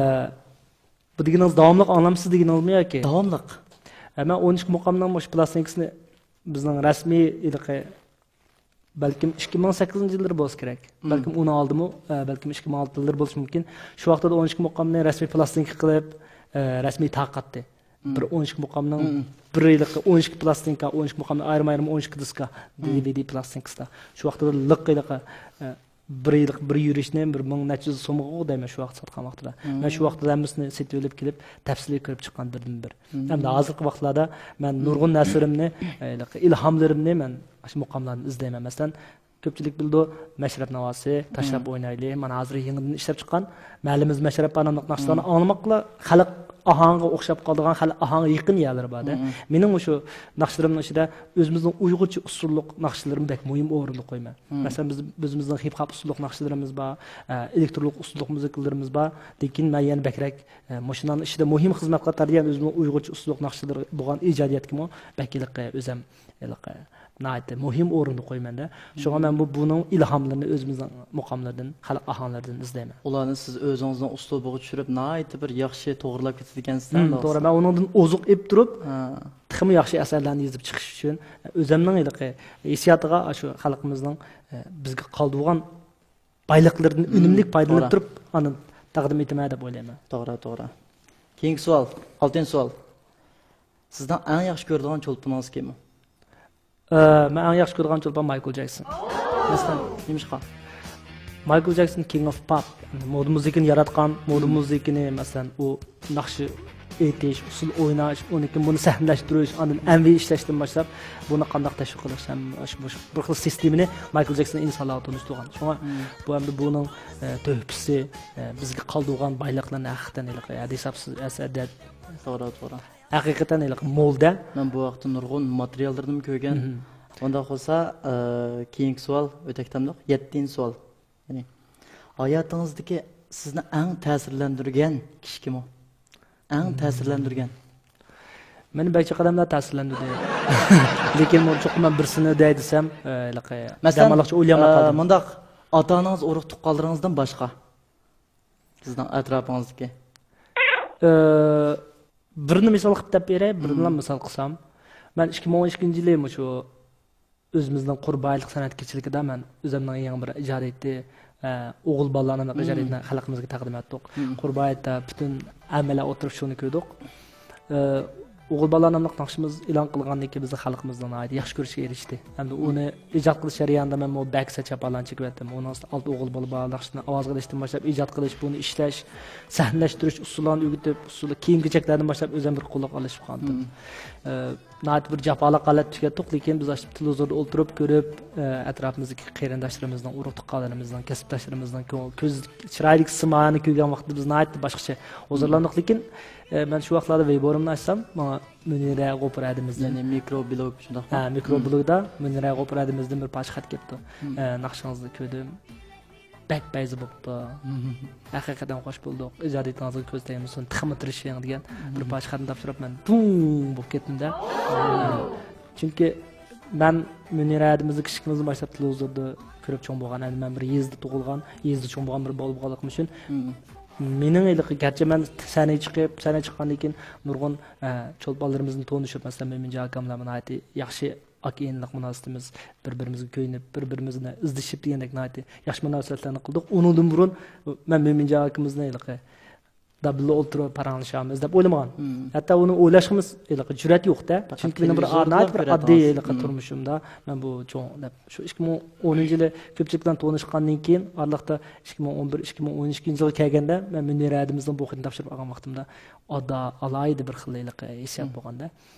بۇ دېگىنىڭىز داۋاملىق ئاڭلامسىز دېگىنىڭىزمۇ ياكى؟ داۋاملىق. ئە، مەن ئون ئىككى مۇقامنىڭ مۇشۇ پلاستىنكىسىنى بىزنىڭ رەسمىي ھېلىقى بەلكىم ئىككى مىڭ سەككىزىنچى يىللىرى بولسا كېرەك. بەلكىم ئۇنىڭ ئالدىمۇ، ئە، بەلكىم ئىككى مىڭ ئالتە يىللىرى بولۇشى مۇمكىن. شۇ ۋاقىتتا ئون ئىككى مۇقامنى رەسمىي پلاستىنكا قىلىپ، ئە، رەسمىي تارقاتتى. بىر ئون ئىككى مۇقامنىڭ بىر يىللىقى ئون ئىككى پلاستىنكا، ئون ئىككى مۇقامنى ئايرىم-ئايرىم ئون ئىككى دىسكا، دى ۋى دى پلاستىنكىسىدا. شۇ ۋاقىتتا لىق ھېلىقى، ئە، بىر يىللىق بىر يۈرۈشنى بىر مىڭ نەچچە يۈز سومغا دەيمەن شۇ ۋاقىت ساتقان ۋاقتىدا. مەن شۇ ۋاقىتتا ھەممىسىنى سېتىۋېلىپ كېلىپ، تەپسىلىي كۆرۈپ چىققان بىردىن بىر. ھەمدە ھازىرقى ۋاقىتلاردا مەن نۇرغۇن نەرسىلىرىمنى، ئە، ھېلىقى ئىلھاملىرىمنى مەن ئاشۇ مۇقاملاردىن ئىزدەيمەن. مەسىلەن، كۆپچىلىك بىلىدۇ، مەشرەپ ناۋاسى، تاشلاپ ئوينايلى. مانا ھازىر يېڭىدىن ئىشلەپ چىققان مەلىمىز مەشرەپ بار ناملىق ناخشىلارنى ئاڭلىماقلا خەلق ئاھاڭىغا ئوخشاپ قالىدىغان، خەلق ئاھاڭىغا يېقىن يەرلىرى بار-دە. مېنىڭ مۇشۇ ناخشىلىرىمنىڭ ئىچىدە ئۆزىمىزنىڭ ئۇيغۇرچە ئۇسسۇللۇق ناخشىلىرىنى بەك مۇھىم ئورۇندا قويىمەن. مەسىلەن، بىز، بىز ئۆزىمىزنىڭ ھىپ ھاپ ئۇسسۇللۇق ناخشىلىرىمىز بار، ئە، ئېلېكترونلۇق ئۇسسۇللۇق مۇزىكىلىرىمىز بار. لېكىن مەن يەنە بەكرەك، ئە، مۇشۇلارنىڭ ئىچىدە مۇھىم خىزمەت قاتارىدا يەنە ئۆزىمىزنىڭ ئۇيغۇرچە ئۇسسۇللۇق ناخشىلىرى بولغان ئىجادىيەتكىمۇ بەك ھېلىقى ئۆزەم ھېلىقى ناھايىتى مۇھىم ئورۇندا قويىمەن-دە. شۇڭا مەن بۇ، بۇنىڭ ئىلھاملىرىنى ئۆزىمىزنىڭ مۇقاملىرىدىن، خەلق ئاھاڭلىرىدىن ئىزدەيمەن. ئۇلارنى سىز ئۆزىڭىزنىڭ ئۇسلۇبىغا چۈشۈرۈپ، ناھايىتى بىر ياخشى توغرىلاپ كېتىدىكەنسىز-دە، توغرا. مەن ئۇنىڭدىن ئوزۇق ئېلىپ تۇرۇپ، تېخىمۇ ياخشى ئەسەرلەرنى يېزىپ چىقىش ئۈچۈن، ئۆزەمنىڭ ھېلىقى ھېسسىياتىغا، شۇ خەلقىمىزنىڭ، ئە، بىزگە قالدۇرغان بايلىقلىرىدىن ئۈنۈملۈك پايدىلىنىپ تۇرۇپ، ئاندىن تەقدىم ئېتىمەن دەپ ئويلايمەن. توغرا، توغرا. كېيىنكى سوئال، ئالتىنچى سوئال. سىزنىڭ ئەڭ ياخشى كۆرىدىغان چولپىنىڭىز كىم؟ ئە، مەن ئەڭ ياخشى كۆرىدىغان چولپان مايكل جەكسون. مەسىلەن، نېمىشقا؟ مايكل جەكسون، كىڭ ئوف پاپ. مودا مۇزىكىنى ياراتقان، مودا مۇزىكىنى، مەسىلەن، ئۇ ناخشا ئېيتىش، ئۇسسۇل ئويناش، ئۇنىڭدىن كېيىن بۇنى سەھنىلەشتۈرۈش، ئاندىن ئەمۋى ئىشلەشتىن باشلاپ، بۇنى قانداق تەشۋىق قىلىش، ھەم شۇ، شۇ بىر خىل سىستېمىنى مايكل جەكسون ئىنسانلارغا تونۇشتۇرغان. شۇڭا بۇ ئەمدى بۇنىڭ، ئە، تۆھپىسى، ئە، بىزگە قالدۇرغان بايلىقلارنى ھەقىقەتەن ھېلىقى ھەددى ھېسابسىز ئەسەر. توغرا، توغرا. ھەقىقەتەن ھېلىقى مولدا. مەن بۇ ھەقتە نۇرغۇن ماتېرىياللىرىنىمۇ كۆرگەن. ئۇنداق بولسا، ئە، كېيىنكى سوئال ئۆتەكتەمدۇق. يەتتىنچى سوئال. يەنى، ھاياتىڭىزدىكى سىزنى ئەڭ تەسىرلەندۈرگەن كىشى كىم ئۇ؟ ئەڭ تەسىرلەندۈرگەن. مېنى بەك جىق ئادەملەر تەسىرلەندۈردى. لېكىن بۇ چوقۇم مەن بىرسىنى دەي دېسەم، ئە، ھېلىقى مەسىلەن، دەماللىقچە ئويلىيالماي ئە، قالدىم. مۇنداق، ئاتا-ئانىڭىز، ئۇرۇق-تۇغقانلىرىڭىزدىن باشقا سىزنىڭ ئەتراپىڭىزدىكى؟ ئە، بىرنى مىسال قىلىپ دەپ بېرەي، بىرنىلا مىسال قىلسام. مەن ئىككى مىڭ ئون ئىككىنچى يىلى مۇشۇ ئۆزىمىزنىڭ قۇر بايىتلىق سەنئەتكارچىلىكىدا مەن ئۆزۈمنىڭ يېڭى بىر ئىجادىيىتى، ئە، ئوغۇل بالىلار ناملىق ئىجادىيىتىنى خەلقىمىزگە تەقدىم ئەتتۇق. قۇر بايىتتا پۈتۈن ھەممىلەر ئولتۇرۇپ شۇنى كۆردۇق. ئە، ئوغۇل بالىلار ناملىق ناخشىمىز ئېلان قىلغاندىن كېيىن بىزنىڭ خەلقىمىزنىڭ ناھايىتى ياخشى كۆرۈشىگە ئېرىشتى. ھەمدە ئۇنى ئىجاد قىلىش جەريانىدا مەنمۇ بەك سەت جاپالارنى چېكىۋەتتىم. ئۇنىڭ ئۈستىدە ئالتە ئوغۇل بالا بار، ناخشىنى ئاۋازغا ئېلىشتىن باشلاپ ئىجاد قىلىش، بۇنى ئىشلەش، سەھنىلەشتۈرۈش ئۇسۇللارنى ئۆگىتىپ، ئۇسۇلى كىيىم-كېچەكلەردىن باشلاپ ئۆزۈم بىر قۇللۇق ئالىشىپ قالدىم. ئە، ناھايىتى بىر جاپالىق ھالەتتە تۈگەتتۇق، لېكىن بىز ئاشۇ تېلېۋىزوردا ئولتۇرۇپ كۆرۈپ، ئە، ئەتراپىمىزدىكى قېرىنداشلىرىمىزنىڭ، ئۇرۇق-تۇغقانلىرىمىزنىڭ، كەسىپداشلىرىمىزنىڭ كۆڭۈل، كۆز چىرايىدىكى سىمانى كۆرگەن ۋاقىتتا بىز ناھايىتى باشقىچە ھۇزۇرلاندۇق. لېكىن، ئە، مەن شۇ ۋاقىتلاردا ۋېيبورۇمنى ئاچسام، ماڭا مۇنىرە غوپۇر ھەدىمىزدىن، يەنى مىكرو بلوگ شۇنداقمۇ؟ ھە، مىكرو بلوگدا مۇنىرە غوپۇر ھەدىمىزدىن بىر پارچە خەت كەپتۇ. ئە، ناخشىڭىزنى كۆردۈم. بەك پەيزى بوپتۇ. ھەقىقەتەن خوش بولدۇق. ئىجادىيىتىڭىزغا كۆز تەگمىسۇن، تېخىمۇ تىرىشىڭ دېگەن بىر پارچە خەتنى تاپشۇرۇپ مەن دۇڭ بولۇپ كەتتىم-دە. چۈنكى مەن مۇنىرە ھەدىمىزنى كىچىكىمىزدىن باشلاپ تېلېۋىزوردا كۆرۈپ چوڭ بولغان. ئەمدى مەن بىر يېزىدا تۇغۇلغان، يېزىدا چوڭ بولغان بىر بالا بولغانلىقىم ئۈچۈن مېنىڭ ھېلىقى، گەرچە مەن سەھنىگە چىقىپ، سەھنىگە چىققاندىن كېيىن نۇرغۇن، ئە، چولپانلىرىمىزنى تونۇشۇپ، مەسىلەن، مۆمىنجان ئاكام بىلەن ناھايىتى ياخشى ئاكا-ئىنىلىق مۇناسىۋىتىمىز، بىر-بىرىمىزگە كۆيۈنۈپ، بىر-بىرىمىزنى ئىزدىشىپ دېگەندەك ناھايىتى ياخشى مۇناسىۋەتلەرنى قىلدۇق. ئۇنىڭدىن بۇرۇن مەن مۆمىنجان ئاكىمىزنى ھېلىقى دابىللا ئولتۇرۇپ پاراڭلىشارمىز دەپ ئويلىمىغان. ھەتتا ئۇنى ئويلاشقىمۇ ھېلىقى جۈرئەت يوق-دە. چۈنكى مېنىڭ بىر ناھايىتى بىر ئاددىي ھېلىقى تۇرمۇشۇمدا مەن بۇ چوڭ دەپ، شۇ ئىككى مىڭ ئونىنچى يىلى كۆپچىلىك بىلەن تونۇشقاندىن كېيىن، ئارىلىقتا ئىككى مىڭ ئون بىر، ئىككى مىڭ ئون ئىككىنچى يىلغا كەلگەندە مەن مۇنىرە ھەدىمىزنىڭ بۇ خېتىنى تاپشۇرۇپ ئالغان ۋاقتىمدا ئادا-، ئالاھىدە بىر خىل ھېلىقى ھېسسىيات بولغاندا.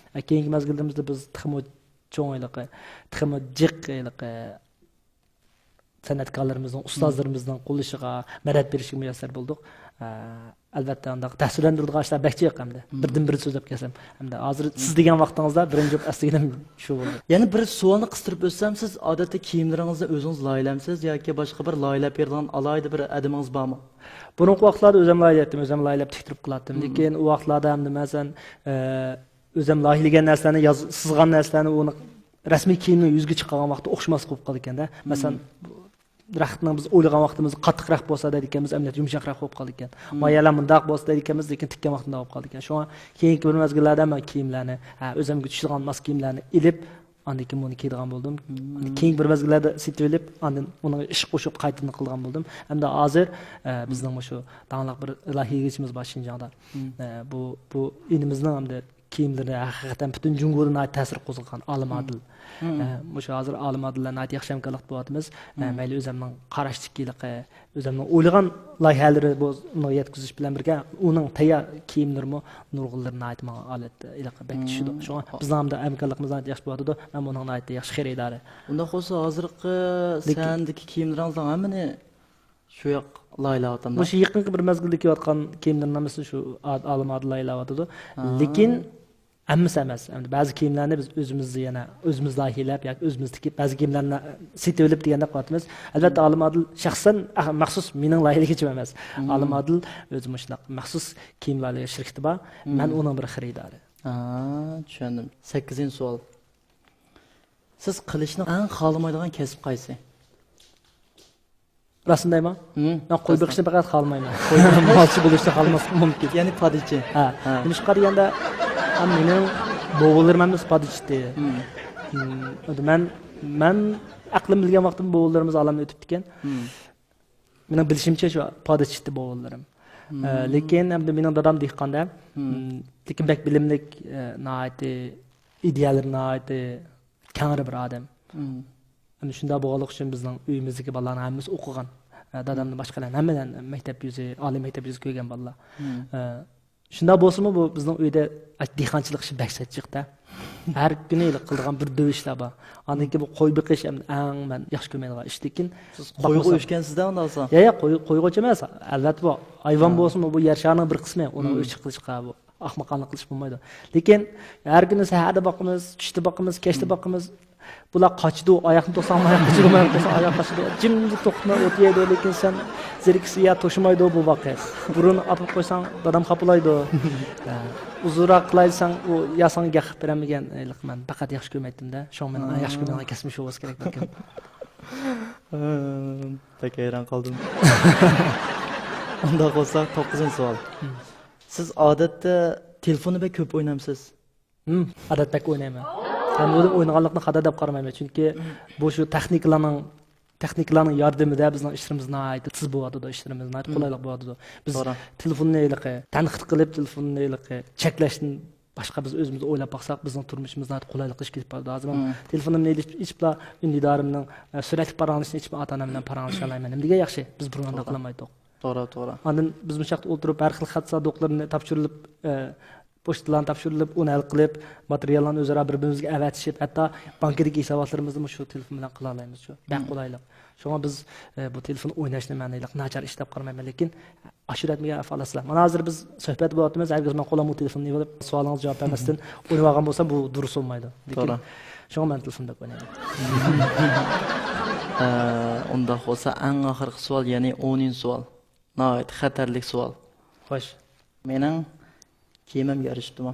كېيىنكى مەزگىللىرىمىزدە بىز تېخىمۇ چوڭ ھېلىقى، تېخىمۇ جىق ھېلىقى سەنئەتكارلىرىمىزنىڭ، ئۇستازلىرىمىزنىڭ قوللىشىغا، مەدەت بېرىشىگە مۇيەسسەر بولدۇق. ئە، ئەلۋەتتە، ئانداق تەسىرلەندۈرىدىغان ئىشلار بەك جىق ئەمدى. بىردىن بىر سۆزلەپ كەلسەم. ئەمدى ھازىر سىز دېگەن ۋاقتىڭىزدا بىرىنچى بولۇپ ئەسلىگىنىم شۇ بولدى. يەنە بىر سوئالنى قىستۇرۇپ ئۆتسەم، سىز ئادەتتە كىيىملىرىڭىزنى ئۆزىڭىز لايىھەلەمسىز ياكى باشقا بىر لايىھەلەپ بېرىدىغان ئالاھىدە بىر ئادىمىڭىز بارمۇ؟ بۇرۇنقى ۋاقىتلاردا ئۆزۈم لايىھەلەيتتىم، ئۆزۈم لايىھەلەپ تىكتۈرۈپ قىلاتتىم. لېكىن ئۇ ۋاقىتلاردا ئەمدى مەسىلەن، ئە، ئۆزۈم لايىھەلىگەن نەرسىلەرنى ياز-، سىزغان نەرسىلەرنى ئۇنى رەسمىي كىيىمنى يۈزگە چىقارغان ۋاقىتتا ئوخشىماسلىق بولۇپ قالىدىكەن-دە. مەسىلەن، رەختنىڭ بىز ئويلىغان ۋاقتىمىزدا قاتتىقراق بولسا دەيدىكەنمىز، ئەمەلىيەتتە يۇمشاقراق بولۇپ قالىدىكەن. مايەلەر مۇنداق بولسا دەيدىكەنمىز، لېكىن تىككەن ۋاقتىدا بولۇپ قالىدىكەن. شۇڭا كېيىنكى بىر مەزگىللەردە مەن كىيىملەرنى، ھە، ئۆزۈمگە چۈشىدىغان ماس كىيىملەرنى ئېلىپ، ئاندىن كېيىن بۇنى كىيىدىغان بولدۇم. مم. كېيىنكى بىر مەزگىللەردە سېتىۋېلىپ، ئاندىن ئۇنىڭغا ئىش قوشۇپ قايتىدىن قىلغان بولدۇم. ئەمدى ھازىر، ئە، بىزنىڭ مۇشۇ داڭلىق بىر ئىلاھىيگۈچىمىز بار شىنجاڭدا. مم. ئە، بۇ، بۇ ئىنىمىزنىڭ ئەمدى كىيىملىرى ھەقىقەتەن پۈتۈن جۇڭگودا ناھايىتى تەسىر قوزغىغان ئالىم ئادىل. مم. ئە، مۇشۇ ھازىر ئالىم ئادىل بىلەن ناھايىتى ياخشى ھەمكارلىق قىلىۋاتىمىز. ئە، مم. مەيلى ئۆزۈمنىڭ قاراشتىكى ھېلىقى، ئۆزۈمنىڭ ئويلىغان لايىھەلىرى بۇ، ئۇنىڭغا يەتكۈزۈش بىلەن بىرگە، ئۇنىڭ تەييار كىيىملىرىمۇ نۇرغۇنلىرى ناھايىتى ماڭا ئالەت، ھېلىقى بەك چۈشىدۇ. مم. شۇڭا بىزنىڭ ھەمدە ھەمكارلىقىمىز ناھايىتى ياخشى بولۇۋاتىدۇ. مەن بۇنىڭ ناھايىتى ياخشى خېرىدارى. ئۇنداق بولسا، ھازىرقى لېكىن سەھنىدىكى كىيىملىرىڭىزنىڭ ھەممىنى شۇ ياق لايىھەلەۋاتامدا؟ مۇشۇ يېقىنقى بىر مەزگىلدە كىيىۋاتقان كىيىملىرىمنىڭ ھەممىسى شۇ ئا-، ئالىم ئادىل لايىھەلەۋاتىدۇ. ھا. لېكىن ھەممىسى ئەمەس. ئەمدى بەزى كىيىملەرنى بىز ئۆزىمىز يەنە ئۆزىمىز لايىھەلەپ ياكى ئۆزىمىز تىكىپ، بەزى كىيىملەرنى سېتىۋېلىپ دېگەندەك قىلىۋاتىمىز. ئەلۋەتتە، ئالىم ئادىل شەخسەن، ئەھ، مەخسۇس مېنىڭ لايىھەلىگۈچىم ئەمەس. مم. ئالىم ئادىل ئۆزى مۇشۇنداق مەخسۇس كىيىم لايىھەلەش شىركىتى بار. مم. مەن ئۇنىڭ بىر خېرىدارى. ھا، چۈشەندىم. سەككىزىنچى سوئال. سىز قىلىشنى ئەڭ خالىمايدىغان كەسىپ قايسى؟ راستىنى دەيمەن، مم، مەن قوي بېقىشنى پەقەت خالىمايمەن. قوي بېقىش؟ مالچى بولۇشنى خالىماسلىقىم مۇمكىن. يەنى پادىچى. ھە. ھە. نېمىشقا دېگەندە، ھەم مېنىڭ بوۋىلىرىم ھەممىسى پادىچى ئىدى. مم. مم، مەن، مەن ئەقلىم بىلگەن ۋاقتىم بوۋىلىرىمىز ئالەمدىن ئۆتۈپتىكەن. مم. مېنىڭ بىلىشىمچە شۇ پادىچى ئىدى بوۋىلىرىم. مم. ئە، لېكىن ئەمدى مېنىڭ دادام دېھقاندا. مم. مم، لېكىن بەك بىلىملىك، ئە، ناھايىتى ئىدىيەلىرى ناھايىتى كەڭرى بىر ئادەم. مم. ئەمدى شۇنداق بولغانلىقى ئۈچۈن بىزنىڭ ئۆيىمىزدىكى بالىلارنىڭ ھەممىسى ئوقۇغان. ئە، دادامدىن باشقا ھەممىدىن مەكتەپ يۈزى، ئالىي مەكتەپ يۈزى كۆرگەن بالىلار. مم. ئە، شۇنداق بولسىمۇ بۇ بىزنىڭ ئۆيدە دېھقانچىلىق ئىشى بەك سەتچىقتە. ھەر كۈنى قىلىدىغان بىر دۆۋە ئىشلار بار. ئاندىن كېيىن بۇ قوي بېقىش ئەمدى ئەڭ مەن ياخشى كۆرمەيدىغان ئىش. لېكىن سىز قويغا باقمىسام ئۆچكەنسىز-دە ئۇنداق بولسا. يا، يا، قوي، قويغا ئۆچمەس. ئەلۋەتتە بۇ ھايۋان ھا. بولسىمۇ بۇ يەر شارىنىڭ بىر قىسمى. ئۇنىڭغا مم. ئۆچ قىلىشقا بۇ ئاخمىقانە قىلىش بولمايدۇ. لېكىن ھەر كۈنى سەھەردە باقىمىز، چۈشتە باقىمىز، كەچتە مم. باقىمىز. بۇلار قاچىدۇ، ئاياقنى توساڭمۇ ئاياق قاچىدۇ، ماياقنى توساڭ ئاياق قاچىدۇ. جىمجىت توختىماي ئوتۇرىدۇ، لېكىن سەن زېرىكسە يا توشىمايدۇ بۇ ۋاقىت. بۇرۇن ئاپىرىپ قويساڭ دادام خاپىلايدۇ. ئۇزۇنراق قىلاي دېسەڭ ئۇ يا ساڭا گەپ قىلىپ بېرەلمىگەن. ئېلىق مەن پەقەت ياخشى كۆرمەيتتىم-دە. شۇڭا مېنىڭ ئەڭ ياخشى كۆرمەيدىغان كەسپىم شۇ بولسا كېرەك بەلكىم. بەك ھەيران قالدىم. ئۇنداق بولسا توققۇزىنچى سوئال. مم. سىز ئادەتتە تېلېفوندا بەك كۆپ ئوينامسىز؟ ھىم، ئادەتتە بەك ئوينايمەن. ھەم بۇ ئوينىغانلىقنى خاتا دەپ قارىمايمەن، چۈنكى بۇ شۇ تېخنىكىلارنىڭ، تېخنىكىلارنىڭ ياردىمىدە بىزنىڭ ئىشلىرىمىز ناھايىتى تېز بولۇۋاتىدۇ، ئىشلىرىمىز ناھايىتى مم. قولايلىق بولۇۋاتىدۇ. بىز توغرا. تېلېفوننى ھېلىقى تەنقىد قىلىپ، تېلېفوننى ھېلىقى چەكلەشتىن باشقا بىز ئۆزىمىز ئويلاپ باقساق، بىزنىڭ تۇرمۇشىمىز ناھايىتى قولايلىقلىشىپ كېتىپ بارىدۇ. ھازىر مەن مم. تېلېفونۇمنى ئېلىپ، ئېچىپلا ئۈندىدارىمنىڭ، ئە، سۈرەتلىك پاراڭلىشىشىنى ئېچىپ ئاتا-ئانام بىلەن پاراڭلىشالايمەن. نېمە دېگەن ياخشى، بىز بۇرۇن ئانداق توغرا. قىلالمايتتۇق. توغرا، توغرا. ئاندىن بىز مۇشۇ ياقتا ئولتۇرۇپ، ھەر خىل خەت سادۇقلىرىنى تاپشۇرۇلۇپ، ئە، پوچتىلارنى تاپشۇرۇلۇپ، ئۇنى ھەل قىلىپ، ماتېرىياللارنى ئۆزئارا بىر-بىرىمىزگە ئەۋەتىشىپ، ھەتتا بانكىدىكى ھېساباتلىرىمىزنىمۇ شۇ تېلېفون بىلەن قىلالايمىز شۇ. بەك مم. قولايلىق. شۇڭا بىز، ئە، بۇ تېلېفون ئويناشنى مەن ھېلىقى ناچار ئىش دەپ قارىمايمەن، لېكىن ئاشۇ رەتمىگە ئەپ ئالاسىلەر. مانا ھازىر بىز سۆھبەت بولۇۋاتىمىز، ھەرگىز مەن قولۇمغا تېلېفوننى ئېلىپ، سوئالىڭىزغا جاۋاب بەرمەستىن ئوينىۋالغان بولسام، بۇ دۇرۇس بولمايدۇ. لېكىن توغرا. شۇڭا مەن تېلېفون بەك ئوينايمەن. ئە، ئۇنداق بولسا، ئەڭ ئاخىرقى سوئال، يەنى ئونىنچى سوئال. ناھايىتى خەتەرلىك سوئال. خوش. مېنىڭ كىيىمىم يارىشىپتىمۇ؟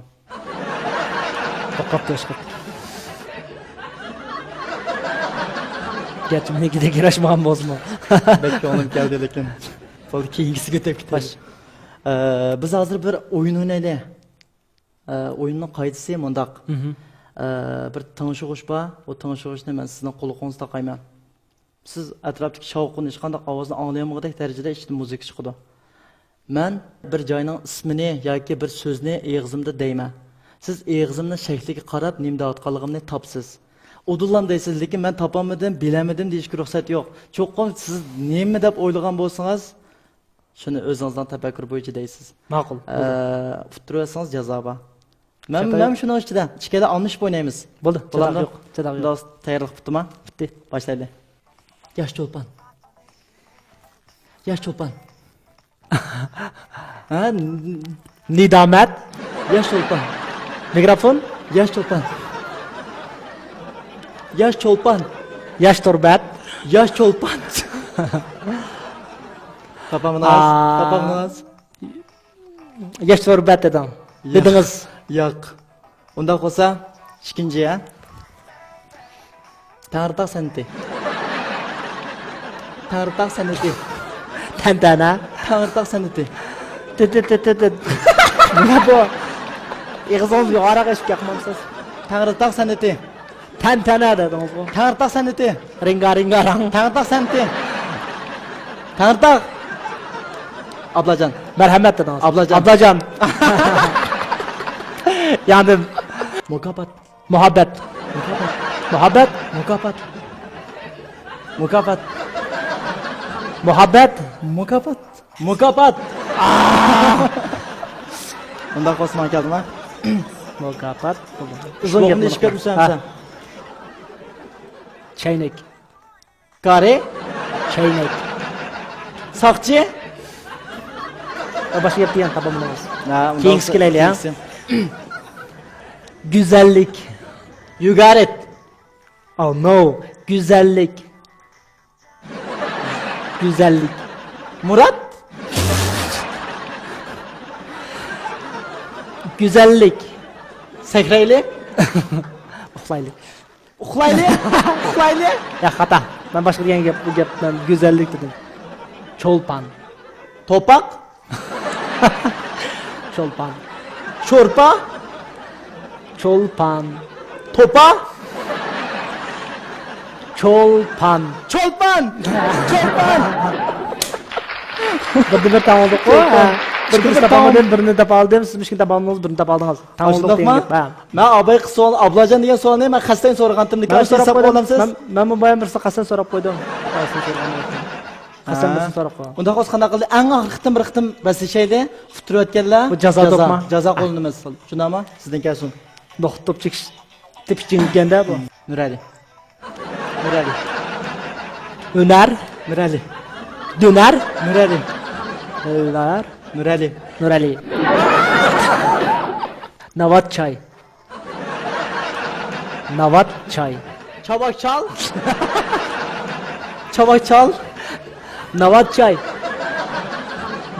توققاپتۇ ئىشقىپ. گەرچە مېنىڭكىدەك ياراشمىغان بولسىمۇ. بەك كۆڭلۈم كەلدى، لېكىن. بولدى، كېيىنكىسىگە ئۆتۈپ كېتەيلى. خوش. ئە، بىز ھازىر بىر ئويۇن ئوينايلى. ئە، ئويۇننىڭ قائىدىسى مۇنداق. مھم. ئە، بىر تىڭشىغۇچ بار، ئۇ تىڭشىغۇچنى مەن سىزنىڭ قۇلىقىڭىزدا تاقايمەن. سىز ئەتراپتىكى شاۋقۇن، ھېچقانداق ئاۋازنى ئاڭلىيالمىغۇدەك دەرىجىدە ئىچىدىن مۇزىكا چىقىدۇ. مەن بىر جاينىڭ ئىسمىنى ياكى بىر سۆزنى ئېغىزىمدا دەيمەن. سىز ئېغىزىمنىڭ شەكلىگە قاراپ نېمە دەۋاتقانلىقىمنى تاپىسىز. ئۇدۇللام دەيسىز، لېكىن مەن تاپالمىدىم، بىلەلمىدىم دېيىشكە رۇخسەت يوق. چوقۇم سىز نېمە دەپ ئويلىغان بولسىڭىز، شۇنى ئۆزىڭىزنىڭ تەپەككۇرى بويىچە دەيسىز. ماقۇل، ئە، بولدى. ئۇتتۇرۇۋەتسىڭىز جازا بار. مەن، چاتاق مەن يوق. شۇنىڭ ئىچىدە، ئىككىيلەن ئالمىشىپ ئوينايمىز. بولدى، چاتاق بولامدۇ؟ يوق، چاتاق يوق. دوست، تەييارلىق پۈتتىما؟ پۈتتى. باشلايلى. ياش چولپان. ياش چولپان. ھە؟ نىدامەت. ياش چولپان. مىكروفون. ياش چولپان. ياش چولپان. ياش تۇربەت. ياش چولپان. تاپامدىڭىز؟ ئا. تاپامدىڭىز؟ ياش تۇربەت دېدىڭ. ياق. دېدىڭىز. ياق. ئۇنداق بولسا، ئىككىنچى، ھە؟ تەڭرىتاغ سەنئىتى. تەڭرىتاغ سەنئىتى. تەنتەنە. تەڭرىتاغ سەنئىتى. تىت، تىت، تىت، تىت، تىت. نېمە بۇ؟ ئېغىزىڭىزنى يۇقىرىراق ئېچىپ گەپ قىلمامسىز؟ تەڭرىتاغ سەنئىتى. تەنتەنە دېدىڭىزغۇ. تەڭرىتاغ سەنئىتى. رىڭگا رىڭگا راڭ. تەڭرىتاغ سەنئىتى. تەڭرىتاغ. ئابلاجان. مەرھەمەت دېدىڭىز. ئابلاجان. ئابلاجان. ياندىم. مۇكاپات. مۇھەببەت. مۇكاپات. مۇھەببەت. مۇكاپات. مۇكاپات. مۇھەببەت. مۇكاپات. مۇكاپات. ئۇنداق بولسا ماڭا كەلدىما؟ مۇكاپات. ئۇزۇن گەپنى ئېشىپ كەتمىسەن سەن. چەينەك. كارى. چەينەك. ساقچى. باشقا گەپ دېگەن تاپالمىدىڭىز. كېيىنكىسى كېلەيلى، ھە؟ گۈزەللىك. يۇگارىت. Oh no. گۈزەللىك. گۈزەللىك. مۇرات. گۈزەللىك. سەكرەيلى. ئۇخلايلى. ئۇخلايلى. ئۇخلايلى. ياق، خاتا. مەن باشقا دېگەن گەپ، بۇ گەپ، مەن گۈزەللىك دېدىم. چولپان. توپاق. چولپان. شورپا. چولپان. توپا. چولپان. چولپان. چولپان. بىردە بىر تاڭ بولدۇق. بىردە بىر تاپالمىدىم، بىرنى تاپالدىم، سىز مىشكىن تاپالمىدىڭىز، بىرنى تاپالدىڭىز. تاڭ بولدۇق دېگەن گەپ. مەن ئابايقا سوئال، ئابلاجان دېگەن سوئالنى مەن قەستەن سورىغانتىم، لېكىن مەن سوراپ قويدۇم. مەن، مەنمۇ بايام بىرسى قەستەن سوراپ قويدۇم. قەستەن بىرسى سوراپ قويدۇم. ئۇنداق بولسا قانداق قىلدى؟ ئەڭ ئاخىرقى قېتىم بىر قېتىم بەسلىشەيلى. ئۇتتۇرۇۋەتكەنلەر بۇ جازا، جازا. جازا قوللىنىمىز. شۇنداقمۇ؟ سىزدىن كەلسۇن. نۇقتا توپ چېكىش تېپىش جېڭىكەندە بۇ. نۇرئەلى. نۇرئەلى. ھۈنەر. نۇرئەلى. دۈنەر. نۇرئەلى. ھۈنەر. نۇرئەلى. نۇرئەلى. ناۋات چاي. ناۋات چاي. چاۋاك چال. چاۋاك چال. ناۋات چاي.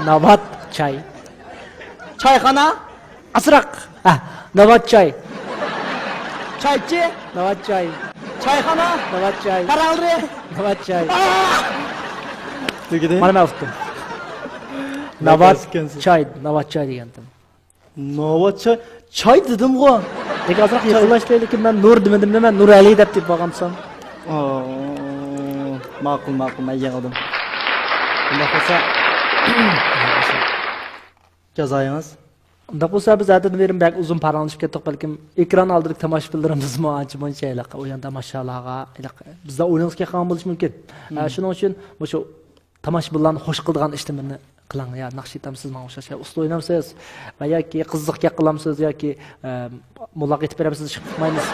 ناۋات چاي. چايخانا. ئازراق. ھە، ناۋات چاي. چايچى. ناۋات چاي. چايخانا. ناۋات چاي. پاراڭلىرى. ناۋات چاي. تۈگىدى. مانا مەن ئۇتتۇم. ناۋات چاي، ناۋات چاي دېگەنتىم. ناۋات چاي، چاي دېدىمغۇ. لېكىن ئازراق يېقىنلاشتى، لېكىن مەن نۇر دېمىدىم، مەن نۇرئەلى دەپ تېپىپ ئالغانسام. ئو، ماقۇل، ماقۇل، مەن يېڭىلدىم. ئۇنداق بولسا، جازايىڭىز. ئۇنداق بولسا، بىز ھەددىدىن بېرى بەك ئۇزۇن پاراڭلىشىپ كەتتۇق، بەلكىم ئېكران ئالدىدىكى تاماشىبىنلىرىمىزمۇ ئانچە مۇنچە ھېلىقى ئويۇن تاماشاچىلارغا ھېلىقى بىزدە ئوينىغۇسى كەلگەن بولۇشى مۇمكىن. ئە، شۇنىڭ ئۈچۈن مۇشۇ تاماشىبىنلارنى خوش قىلىدىغان ئىشلىرىنى قىلىڭ. يا ناخشا ئېيتامسىز، ماڭا ئوخشاش، يا ئۇسسۇل ئوينامسىز ۋە ياكى قىزىق گەپ قىلامسىز ياكى، ئە، مۇنداق ئېيتىپ بېرەمسىز، ئىش قىلمايمىز.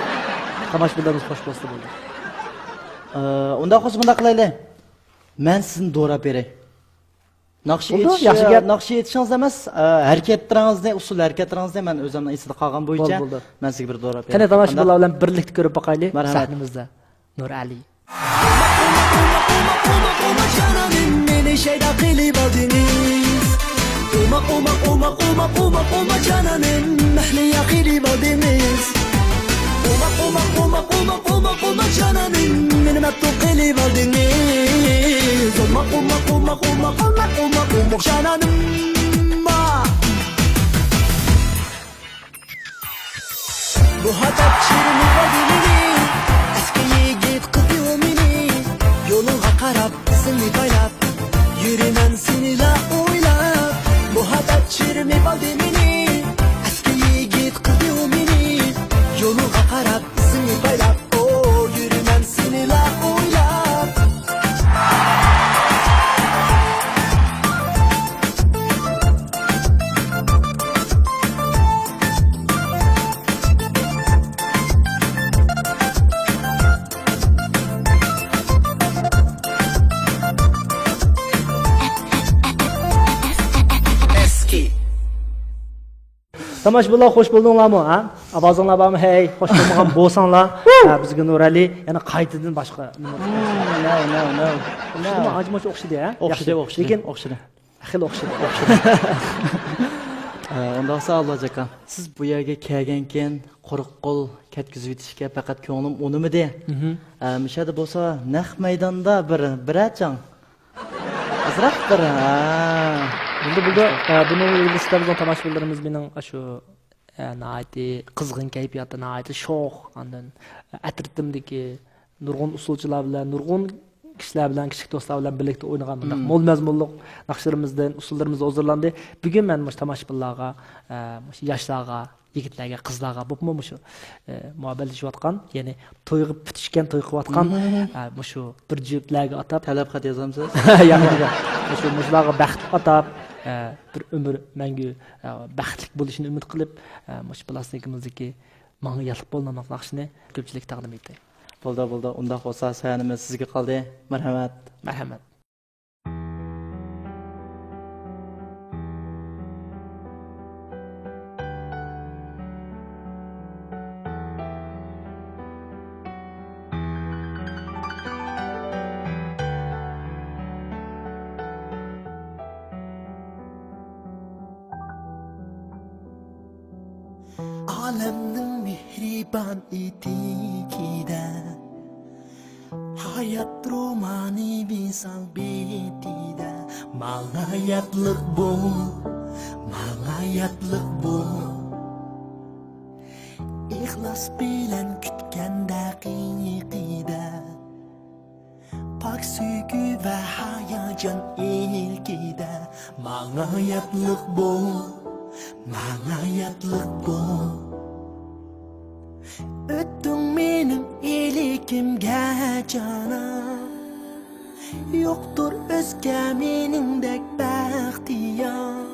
تاماشىبىنلىرىمىز خوش بولسا بولدى. ئە، ئۇنداق بولسا مۇنداق قىلايلى. مەن سىزنى دوراپ بېرەي. ناخشا ئېيتىش، ياخشى گەپ. ناخشا ئېيتىشىڭىز ئەمەس، ئە، ھەرىكەتلىرىڭىزنى، ئۇسسۇل ھەرىكەتلىرىڭىزنى مەن ئۆزۈمنىڭ ئېسىدە قالغان بويىچە مەن سىزگە بىر دوراپ بېرەي. قېنى، تاماشىبىنلار بىلەن بىرلىكتە كۆرۈپ باقايلى سەھنىمىزدە. نۇرئەلى. مېنى شەيدا قىلىۋالدىڭىز. ئوماق، ئوماق، ئوماق، ئوماق، ئوماق، ئوماق، جانانىم، مەھلىيا قىلىۋالدىڭىز. ئوماق، ئوماق، ئوماق، ئوماق، ئوماق، ئوماق، جانانىم، مېنى مەپتۇن قىلىۋالدىڭىز. ئوماق، ئوماق، ئوماق، ئوماق، ئوماق، ئوماق، ئوماق، جانانىم. بۇ ھايات چىرمىۋالدى مېنى، ئەسكى يىگىت قىلدى ئۇ مېنى. يولۇڭغا قاراپ، ئىزىڭنى پايلاپ، يۈرىمەن سېنىلا ئويلاپ. بۇ ھايات چىرمىۋالدى مېنى، ئەسكى يىگىت قىلدى ئۇ مېنى. يولۇڭغا قاراپ، ئىزىڭنى پايلاپ، ئو، يۈرىمەن سېنىلا ئويلاپ. تاماشىبىنلار، خوش بولدۇڭلارمۇ، ھە؟ ئاۋازىڭلار بارمۇ؟ ھەي، خوش بولمىغان بولساڭلار، ھە، بىزگە نۇرئەلى يەنە قايتىدىن باشقا نېمە؟ نو، نو، نو، نو. ئوخشىدىمۇ؟ ئانچە-مۇنچە ئوخشىدى، ھە؟ ئوخشىدى، ياخشى. ئوخشىدى، لېكىن ئوخشىدى. خېلى ئوخشىدى. ئوخشىدى. ئە، ئۇنداق بولسا، ئابلاجان ئاكا، سىز بۇ يەرگە كەلگەنكەن، قۇرۇق قول كەتكۈزۈۋېتىشكە پەقەت كۆڭلۈم ئۇنىمىدى. مھم. ئە، مۇشۇ يەردە بولسا، نەق مەيداندا بىر، بىرەر چاڭ. ئازراق بىر، ھە. بولدى، بولدى. ئە، بۇنىڭ ئىلگىرىسىدە بىزنىڭ تاماشىبىنلىرىمىز مېنىڭ ئاشۇ ئە، ناھايىتى قىزغىن كەيپىياتتا، ناھايىتى شوخ، ئاندىن ئەترىتىمدىكى نۇرغۇن ئۇسسۇلچىلار بىلەن، نۇرغۇن كىشىلەر بىلەن، كىچىك دوستلار بىلەن بىرلىكتە ئوينىغان بۇنداق مول مەزمۇنلۇق ناخشىلىرىمىزدىن، ئۇسسۇللىرىمىز ھۇزۇرلاندى. بۈگۈن مەن مۇشۇ تاماشىبىنلارغا، ئە، مۇشۇ ياشلارغا، يىگىتلەرگە، قىزلارغا بولۇپمۇ مۇشۇ، ئە، مۇھەببەتلىشىۋاتقان، يەنى تويغا پۈتۈشكەن، توي قىلىۋاتقان، ئە، مۇشۇ بىر جۈپلەرگە ئاتاپ، تەلەپ خەت يازامسىز؟ ياق، ياق، ياق. مۇشۇ، مۇشۇلارغا بەخت ئاتاپ، ئە، بىر ئۆمۈر مەڭگۈ، ئە، بەختلىك بولۇشىنى ئۈمىد قىلىپ، ئە، مۇشۇ پىلاستىنكىمىزدىكى ماڭا ياتلىق بول ناملىق ناخشىنى كۆپچىلىككە تەقدىم ئېتەي. بولدى، بولدى. ئۇنداق بولسا سەھنىمىز سىزگە قالدى. مەرھەمەت. مەرھەمەت. ئالەمنىڭ مېھرىبان ئېتىكىدە، ھايات رومانى ۋىسال بېتىدە، ماڭا ياتلىق بول، ماڭا ياتلىق بول. ئىخلاس بىلەن كۈتكەن دەقىقىدە، پاك سۆيگۈ ۋە ھاياجان ئىلكىدە، ماڭا ياتلىق بول، ماڭا ياتلىق بول. ئۆتتۈڭ مېنىڭ ئىلكىمگە جانان، يوقتۇر ئۆزگە مېنىڭدەك بەختىيار.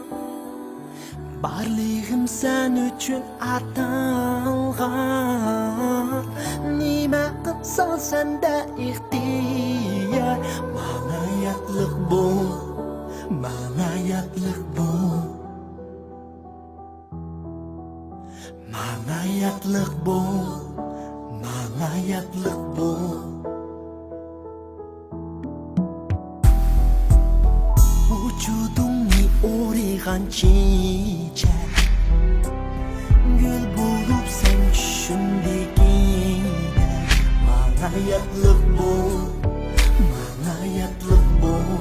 بارلىقىم سەن ئۈچۈن ئاتالغان، نېمە قىلساڭ سەندە ئىختىيار. ماڭا ياتلىق بول، ماڭا ياتلىق بول. ماڭا ياتلىق بول، ماڭا ياتلىق بول. ۋۇجۇدۇڭنى ئورىغان چېچەك، گۈل بولۇپ سەن چۈشۈمدىكىدە. ماڭا ياتلىق بول، ماڭا ياتلىق بول.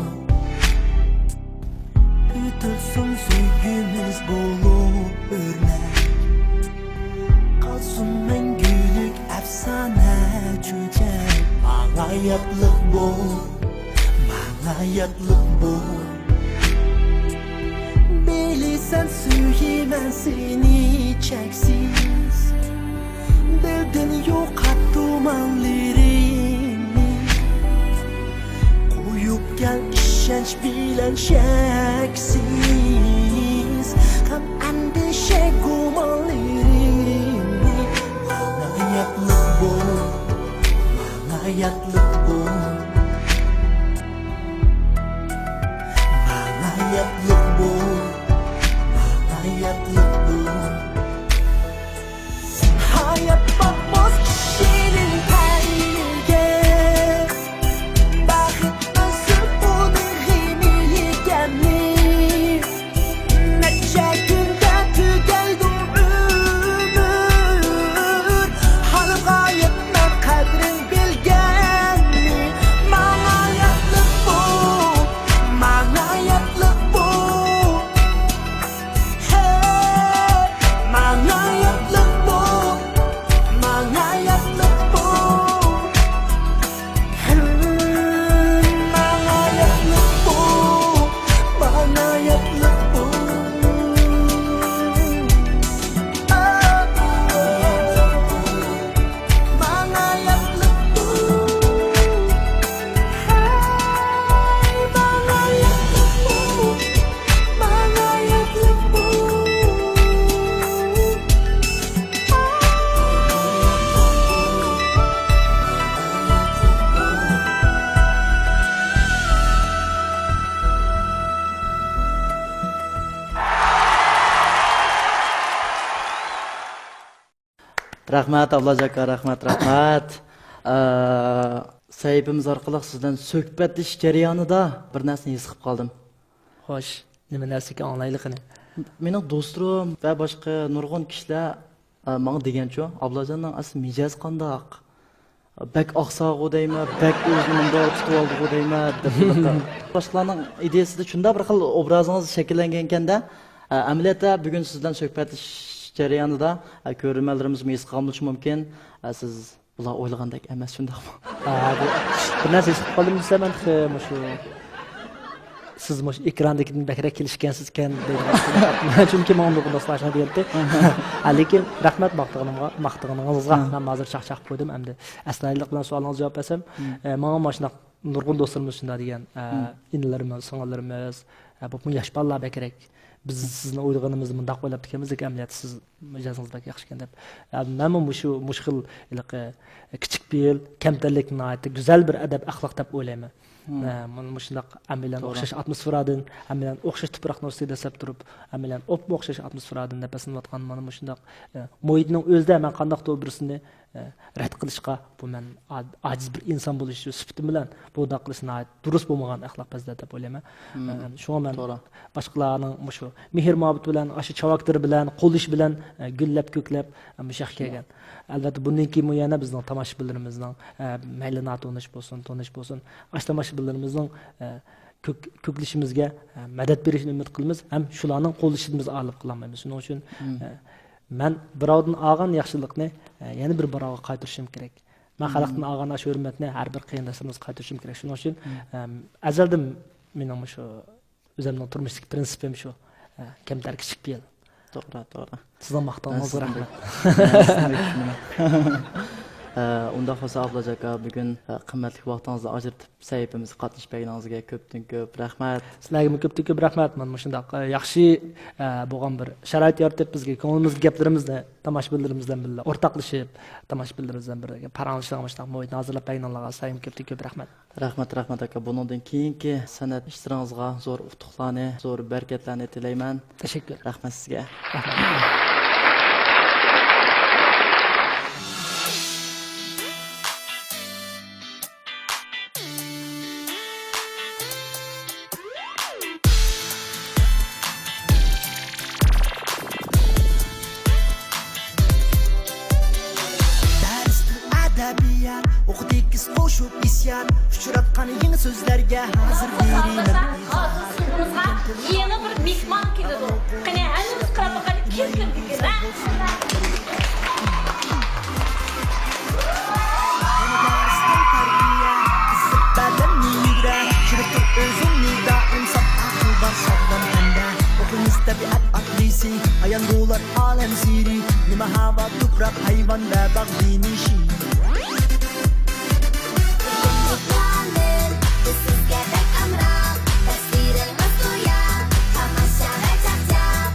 ئۆتۈلسۇن سۆيگۈمىز بولۇپ ئۆرنەك، قالسۇن مەڭگۈلۈك ئەپسانە چۆچەك. ماڭا ياتلىق بول، ماڭا ياتلىق بول. بىلىسەن سۆيىمەن سېنى چەكسىز، دىلدىن يوقات گۇمانلىرىمنى. قويۇپ كەل ئىشەنچ بىلەن شەكسىز، غەم ئەندىشە گۇمانلىرىمنى. ماڭا ياتلىق بول، ماڭا ياتلىق بول. ماڭا ياتلىق بول، ماڭا ياتلىق بول. ھايات باقماس كىشىنىڭ پەيلىگە، بەخت ئۆزى ئۇنىڭ غېمى يېكەننى. نەچچە كۈندە تۈگەيدۇ ئۆمۈر، ھالغا يەتمەي قەدرىڭ بىلگەننى. ماڭا ياتلىق بول، ماڭا ياتلىق بول. ھەي، ماڭا ياتلىق بول، ماڭا ياتلىق بول. ھەي، ماڭا ياتلىق بول، ماڭا ياتلىق بول. ماڭا ياتلىق بول. ھەي، ماڭا ياتلىق بول. ماڭا ياتلىق بول. رەھمەت، ئابلاجان ئاكا، رەھمەت، رەھمەت. ئە، سەھىپىمىز ئارقىلىق سىز بىلەن سۆھبەتلىشىش جەريانىدا بىر نەرسىنى ھېس قىلىپ قالدىم. خوش، نېمە نەرسە ئىكەن، ئاڭلايلى قېنى. مېنىڭ دوستلىرىم ۋە باشقا نۇرغۇن كىشىلەر، ئە، ماڭا دېگەنچۇ، ئابلاجاننىڭ ئەسلى مىجەزى قانداق؟ بەك ئاقساغۇ دەيمەن، بەك ئۆزىنى مۇنداق تۇتۇۋالدىغۇ دەيمەن، دەپ باشقىلارنىڭ ئىدىيەسىدە شۇنداق بىر خىل ئوبرازىڭىز شەكىللەنگەنكەندە، ئە، ئەمەلىيەتتە بۈگۈن سىز بىلەن سۆھبەتلىشىش جەريانىدا، ئە، كۆرۈرمەنلىرىمىزمۇ ھېس قىلغان بولۇشى مۇمكىن. ئە، سىز بۇلار ئويلىغاندەك ئەمەس، شۇنداقمۇ؟ ھە، بۇ بىر نەرسە ھېس قىلىپ قالدىم دېسە، مەن تېخى مۇشۇ، سىز مۇشۇ ئېكراندىكىدىن بەكرەك كېلىشكەنسىزكەن دەيدىغان. چۈنكى ماڭا نۇرغۇن دوستلار شۇنداق دېيەتتى. ھە، لېكىن رەھمەت ماختىغىنىڭغا، ماختىغىنىڭىزغا. ھە. مەن ھازىر چاقچاق قويدۇم، ئەمدى ئەستايىدىللىق بىلەن سوئالىڭىزغا جاۋاب بەرسەم، ئە، ماڭا مانا شۇنداق نۇرغۇن دوستلىرىمىز شۇنداق دېگەن، ئە، ئىنىلىرىمىز، سىڭىللىرىمىز، ئە، بولۇپمۇ ياش بالىلار بەكرەك. بىز سىزنى ئويلىغىنىمىزدا مۇنداق ئويلاپتىكەنمىز، لېكىن ئەمەلىيەتتە سىز مىجەزىڭىز بەك ياخشىكەن دەپ. ئە، مەنمۇ مۇشۇ، مۇشۇ خىل ھېلىقى كىچىك پېئىل، كەمتەرلىك ناھايىتى گۈزەل بىر ئەدەپ ئەخلاق دەپ ئويلايمەن. ئە، مانا مۇشۇنداق ھەممەيلەن ئوخشاش ئاتموسفېرادىن، ھەممەيلەن ئوخشاش تۇپراقنىڭ ئۈستىدە دەسسەپ تۇرۇپ، ھەممەيلەن ئوپمۇ ئوخشاش ئاتموسفېرادىن نەپەسلىنىۋاتقان مانا مۇشۇنداق، ئە، مۇھىتنىڭ ئۆزىدە مەن قانداقتۇر بىرسىنى ئە، رەت قىلىشقا، بۇ مەن ئا-، ئاجىز بىر ئىنسان بولۇش سۈپىتىم بىلەن بۇنداق قىلىش ناھايىتى دۇرۇس بولمىغان ئەخلاق پەزىلەت دەپ ئويلايمەن. ئە، شۇڭا مەن باشقىلارنىڭ مۇشۇ مېھىر-مۇھەببىتى بىلەن، ئاشۇ چاۋاكلىرى بىلەن، قوللىشى بىلەن، ئە، گۈللەپ، كۆكلەپ، ئە، مۇشۇ ياققا كەلگەن. ئەلۋەتتە، بۇندىن كېيىنمۇ يەنە بىزنىڭ تاماشىبىنلىرىمىزنىڭ، ئە، مەيلى ناتونۇش بولسۇن، تونۇش بولسۇن، ئاشۇ تاماشىبىنلىرىمىزنىڭ، ئە، كۆك-، كۆكلىشىمىزگە، ئە، مەدەت بېرىشىنى ئۈمىد قىلىمىز ھەم شۇلارنىڭ قوللىشىدىن بىز ئايرىلىپ قالالمايمىز. شۇنىڭ ئۈچۈن، ئە، مەن بىراۋدىن ئالغان ياخشىلىقنى، ئە، يەنە بىر بىراۋغا قايتۇرۇشۇم كېرەك. مەن خەلقتىن ئالغان ئاشۇ ھۆرمەتنى ھەر بىر قېرىنداشلىرىمىزغا قايتۇرۇشۇم كېرەك. شۇنىڭ ئۈچۈن، ئەم، ئەزەلدىن مېنىڭ مۇشۇ ئۆزۈمنىڭ تۇرمۇشتىكى پىرىنسىپىم شۇ، ئە، كەمتەر كىچىك پېئىل. توغرا، توغرا. سىزنىڭ ماختىغىنىڭىزغا رەھمەت. مەن سىزنى بەك چۈشىنىمەن. ئە، ئۇنداق بولسا، ئابلاج ئاكا، بۈگۈن، ئە، قىممەتلىك ۋاقتىڭىزنى ئاجرىتىپ، سەھىپىمىزگە قاتنىشىپ كەلگىنىڭىزگە كۆپتىن كۆپ رەھمەت. سىلەرگىمۇ كۆپتىن كۆپ رەھمەت. مانا مۇشۇنداق، ئە، ياخشى، ئە، بولغان بىر شارائىت يارىتىپ، بىزگە كۆڭلىمىزدىكى گەپلىرىمىزنى تاماشىبىنلىرىمىز بىلەن بىللە ئورتاقلىشىپ، تاماشىبىنلىرىمىز بىلەن بىرگە پاراڭلىشىدىغان مۇشۇنداق مۇھىتنى ھازىرلاپ بەرگىنىڭلارغا سىلەرگىمۇ كۆپتىن كۆپ رەھمەت. رەھمەت، رەھمەت ئاكا. بۇنىڭدىن كېيىنكى سەنئەت ئىشلىرىڭىزغا زور ئۇتۇقلارنى، زور بەرىكەتلەرنى تىلەيمەن. تەشەككۈر. رەھمەت سىزگە. رەھمەت. دەرستىن ئەدەبىيات، ئوقۇ تېكىست، قوشۇپ ئىسيان، ئۇچراتقان يېڭى سۆزلەرگە ھازىر بېرىمەن. ھازىر سىنىپىمىزغا يېڭى بىر مېھمان كېلىدۇ. قېنى، ھەممىمىز قاراپ باقايلى، كىم كىردىكىن، ھە؟ بەدەننى يۈگرە، چىرىتىپ ئۆزۈڭنى دائىم ساپ، ئەقىل بار، ساغلام تەندە. ئوقۇيمىز تەبىئەت ئاتلىسى، ئايان بولار ئالەم سىرى. نېمە ھاۋا، تۇپراق، ھايۋان ۋە باغ يېمىشى. سىزگە بەك ئامراق، تەسۋىرىڭىز گويا، تاماشا ۋە چاقچاق،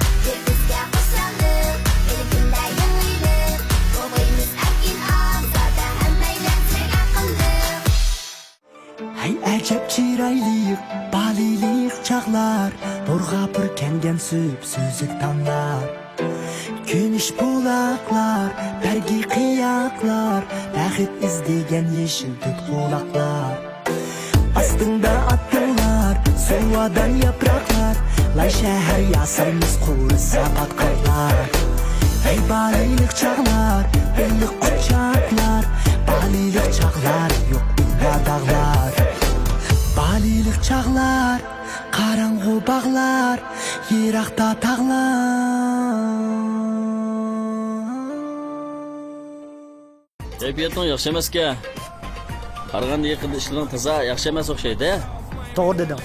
بىزگە خۇشاللىق، ھېلى كۈندە يېڭىلىق، ئوقۇيمىز ئەركىن، ئازادە، ھەممەيلەن سەن ئەقىللىق. ھەي، ئەجەب چىرايلىق، بالىلىق چاغلار، نۇرغا پۈركەنگەن سۈپسۈزۈك تاڭلار. كۈمۈش بۇلاقلار، بەرگى قىياقلار، بەخت ئىزدىگەن يېشىل تۆت قۇلاقلار. ئاستىڭدا ئاتلار، سۇۋادان ياپراقلار، لاي شەھەر ياسايمىز قۇرۇسا پاتقاقلار. ھەي، بالىلىق چاغلار، ئىللىق قۇچاقلار، بالىلىق چاغلار، يوق ئۇندا داغلار. بالىلىق چاغلار، قاراڭغۇ باغلار، يىراقتا تاغلار. كەيپىياتىڭ ياخشى ئەمەسكەن. قارىغاندا يېقىندا ئىشلىرىڭ تازا ياخشى ئەمەس ئوخشايدۇ. توغرا دېدىڭ.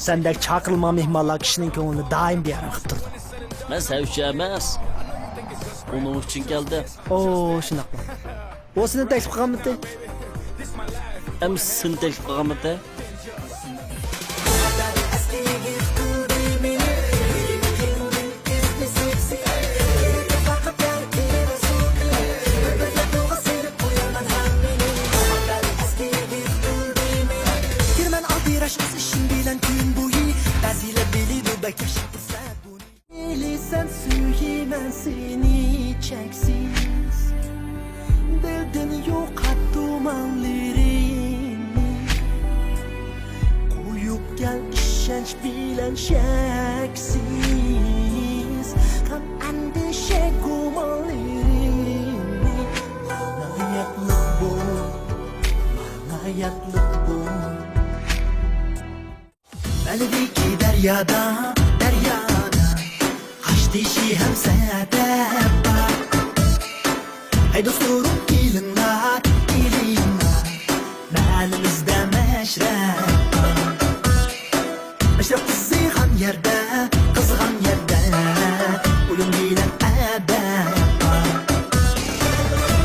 سەندەك چاقىرىلمىغان مېھمانلار كىشىنىڭ كۆڭلىنى دائىم بىئارام قىلىپ تۇرىدۇ. مەن سەن ئۈچۈن ئەمەس، ئۇنىڭ ئۈچۈن كەلدىم. ئو، شۇنداقمۇ؟ ئۇ سېنى تەكلىپ قىلغانمىدى؟ ئەمىسە سېنى تەكلىپ قىلغانمىدى؟ كىرىمەن ئالدىراش ئۆز ئىشىم بىلەن كۈن بويى، بەزىلەر بىلىدۇ بەك ياخشى پۇرسەت بۇنى. بىلىسەن سۆيىمەن سېنى چەكسىز، دىلدىن يوقات تۇمانلىرىمنى، قويۇپ كەل ئىشەنچ بىلەن شەكسىز، غەم ئەندىشە گۇمانلىرىمنى. ماڭا ياتلىق بول، ماڭا ياتلىق بول. بەلدىكى دەريادا، دەريادا، قاشتېشى ھەم سەدە ھەي دوستلىرىم، كېلىڭلار، كېلىڭلار، مەھەللىمىزدە مەشرەپ بار. مەشرەپ قىزىغان يەردە، قىزغان يەردە، ئويۇن بىلەن ئەدەپ بار.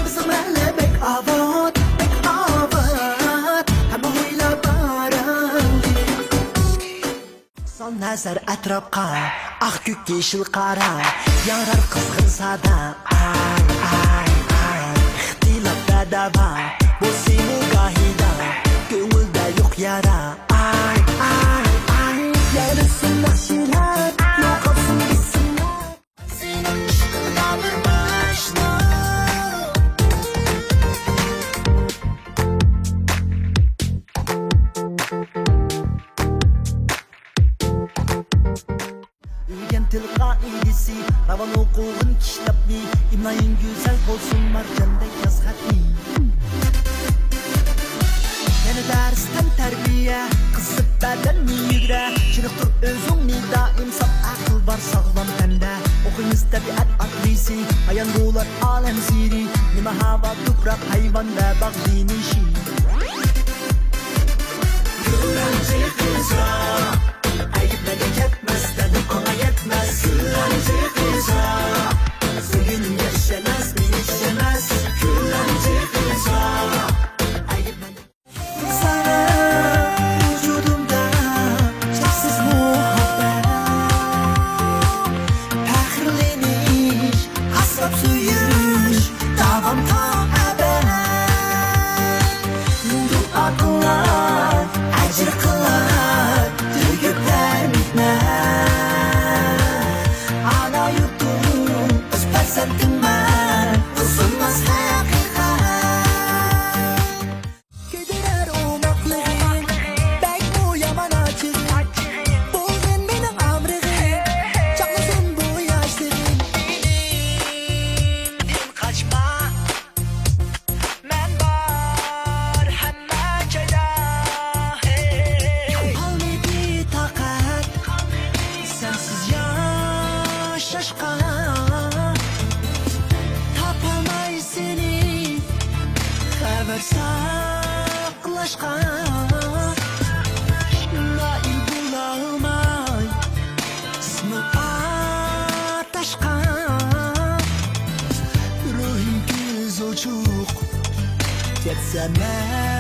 بىزنىڭ مەھەللە بەك ئاۋات، بەك ئاۋات، ھەممە ھويلا باراڭلىق. سال نەزەر ئەتراپقا، ئاق، كۆك، يېشىل، قارا، ياڭرار قىزغىن سادا. ئاي، ئاي، ئاي، ئىختىلاپ ۋە دەۋا بولسىمۇ گاھىدا، كۆڭۈلدە يوق يارا. ئاي، ئاي، ئاي، يارىسىنى ناخشىلاپ، يوقالسۇن بىسمىللا. سېنىڭ ئىشقىڭدا بىر باشلىق. ئۆگەن تىل قائىدىسى، راۋان ئوقۇغىن كىتابنى، ئىملايىڭ گۈزەل بولسۇن، مارجاندەك ياز خەتنى. يەنە دەرس تەنتەربىيە، قىزىپ بەدەننى يۈگرە، چېنىقتۇر ئۆزۈڭنى دائىم، ساپ ئەقىل بار ساغلام تەندە. ئوقۇيمىز تەبىئەت ئاتلىسى، ئايان بولار ئالەم سىرى، نېمە ھاۋا، تۇپراق، ھايۋان ۋە باغ دېمىشى. كۈلەمچى قىزلار، ئەيىبلەرگە كەتمەس، دەردىم ئاڭا يەتمەس. كۈلەمچى قىزلار، سۆيگۈنۈمگە ئىشەنمەس، مېنى چۈشەنمەس. كۈلەمچى قىزلار، ئەيىبلەرگە سانا ۋۇجۇدۇمدا چەكسىز مۇھەببەت، پەخىرلىنىش، ئاسراپ سۆيۈش داۋام تا ئەبەد. دۇئا قىلار، ئەجىر قىلار، تۈگۈپ بەرمەيمەن. ئانا يۇرتۇم، ئۆز پەرزەنتىممەن، بۇزۇلماس ھەقىقەت. كۆيدۈرەر ئوماقلىقىم، بەكمۇ يامان ئاچچىقىم. بولغىن مېنىڭ ئامرىقىم، چاقنىسۇن بۇ ياشلىرىم. مېنىڭدىن قاچما، مەن بار ھەممە جايدا. قالمىدى تاقەت سەنسىز ياشاشقا. تاپالماي سېنى خەۋەر ساقلاشقا، نائىل بولالماي ئىسمىڭ ئاتاشقا، روھىم كۆز ئوچۇق كەتسە مەن.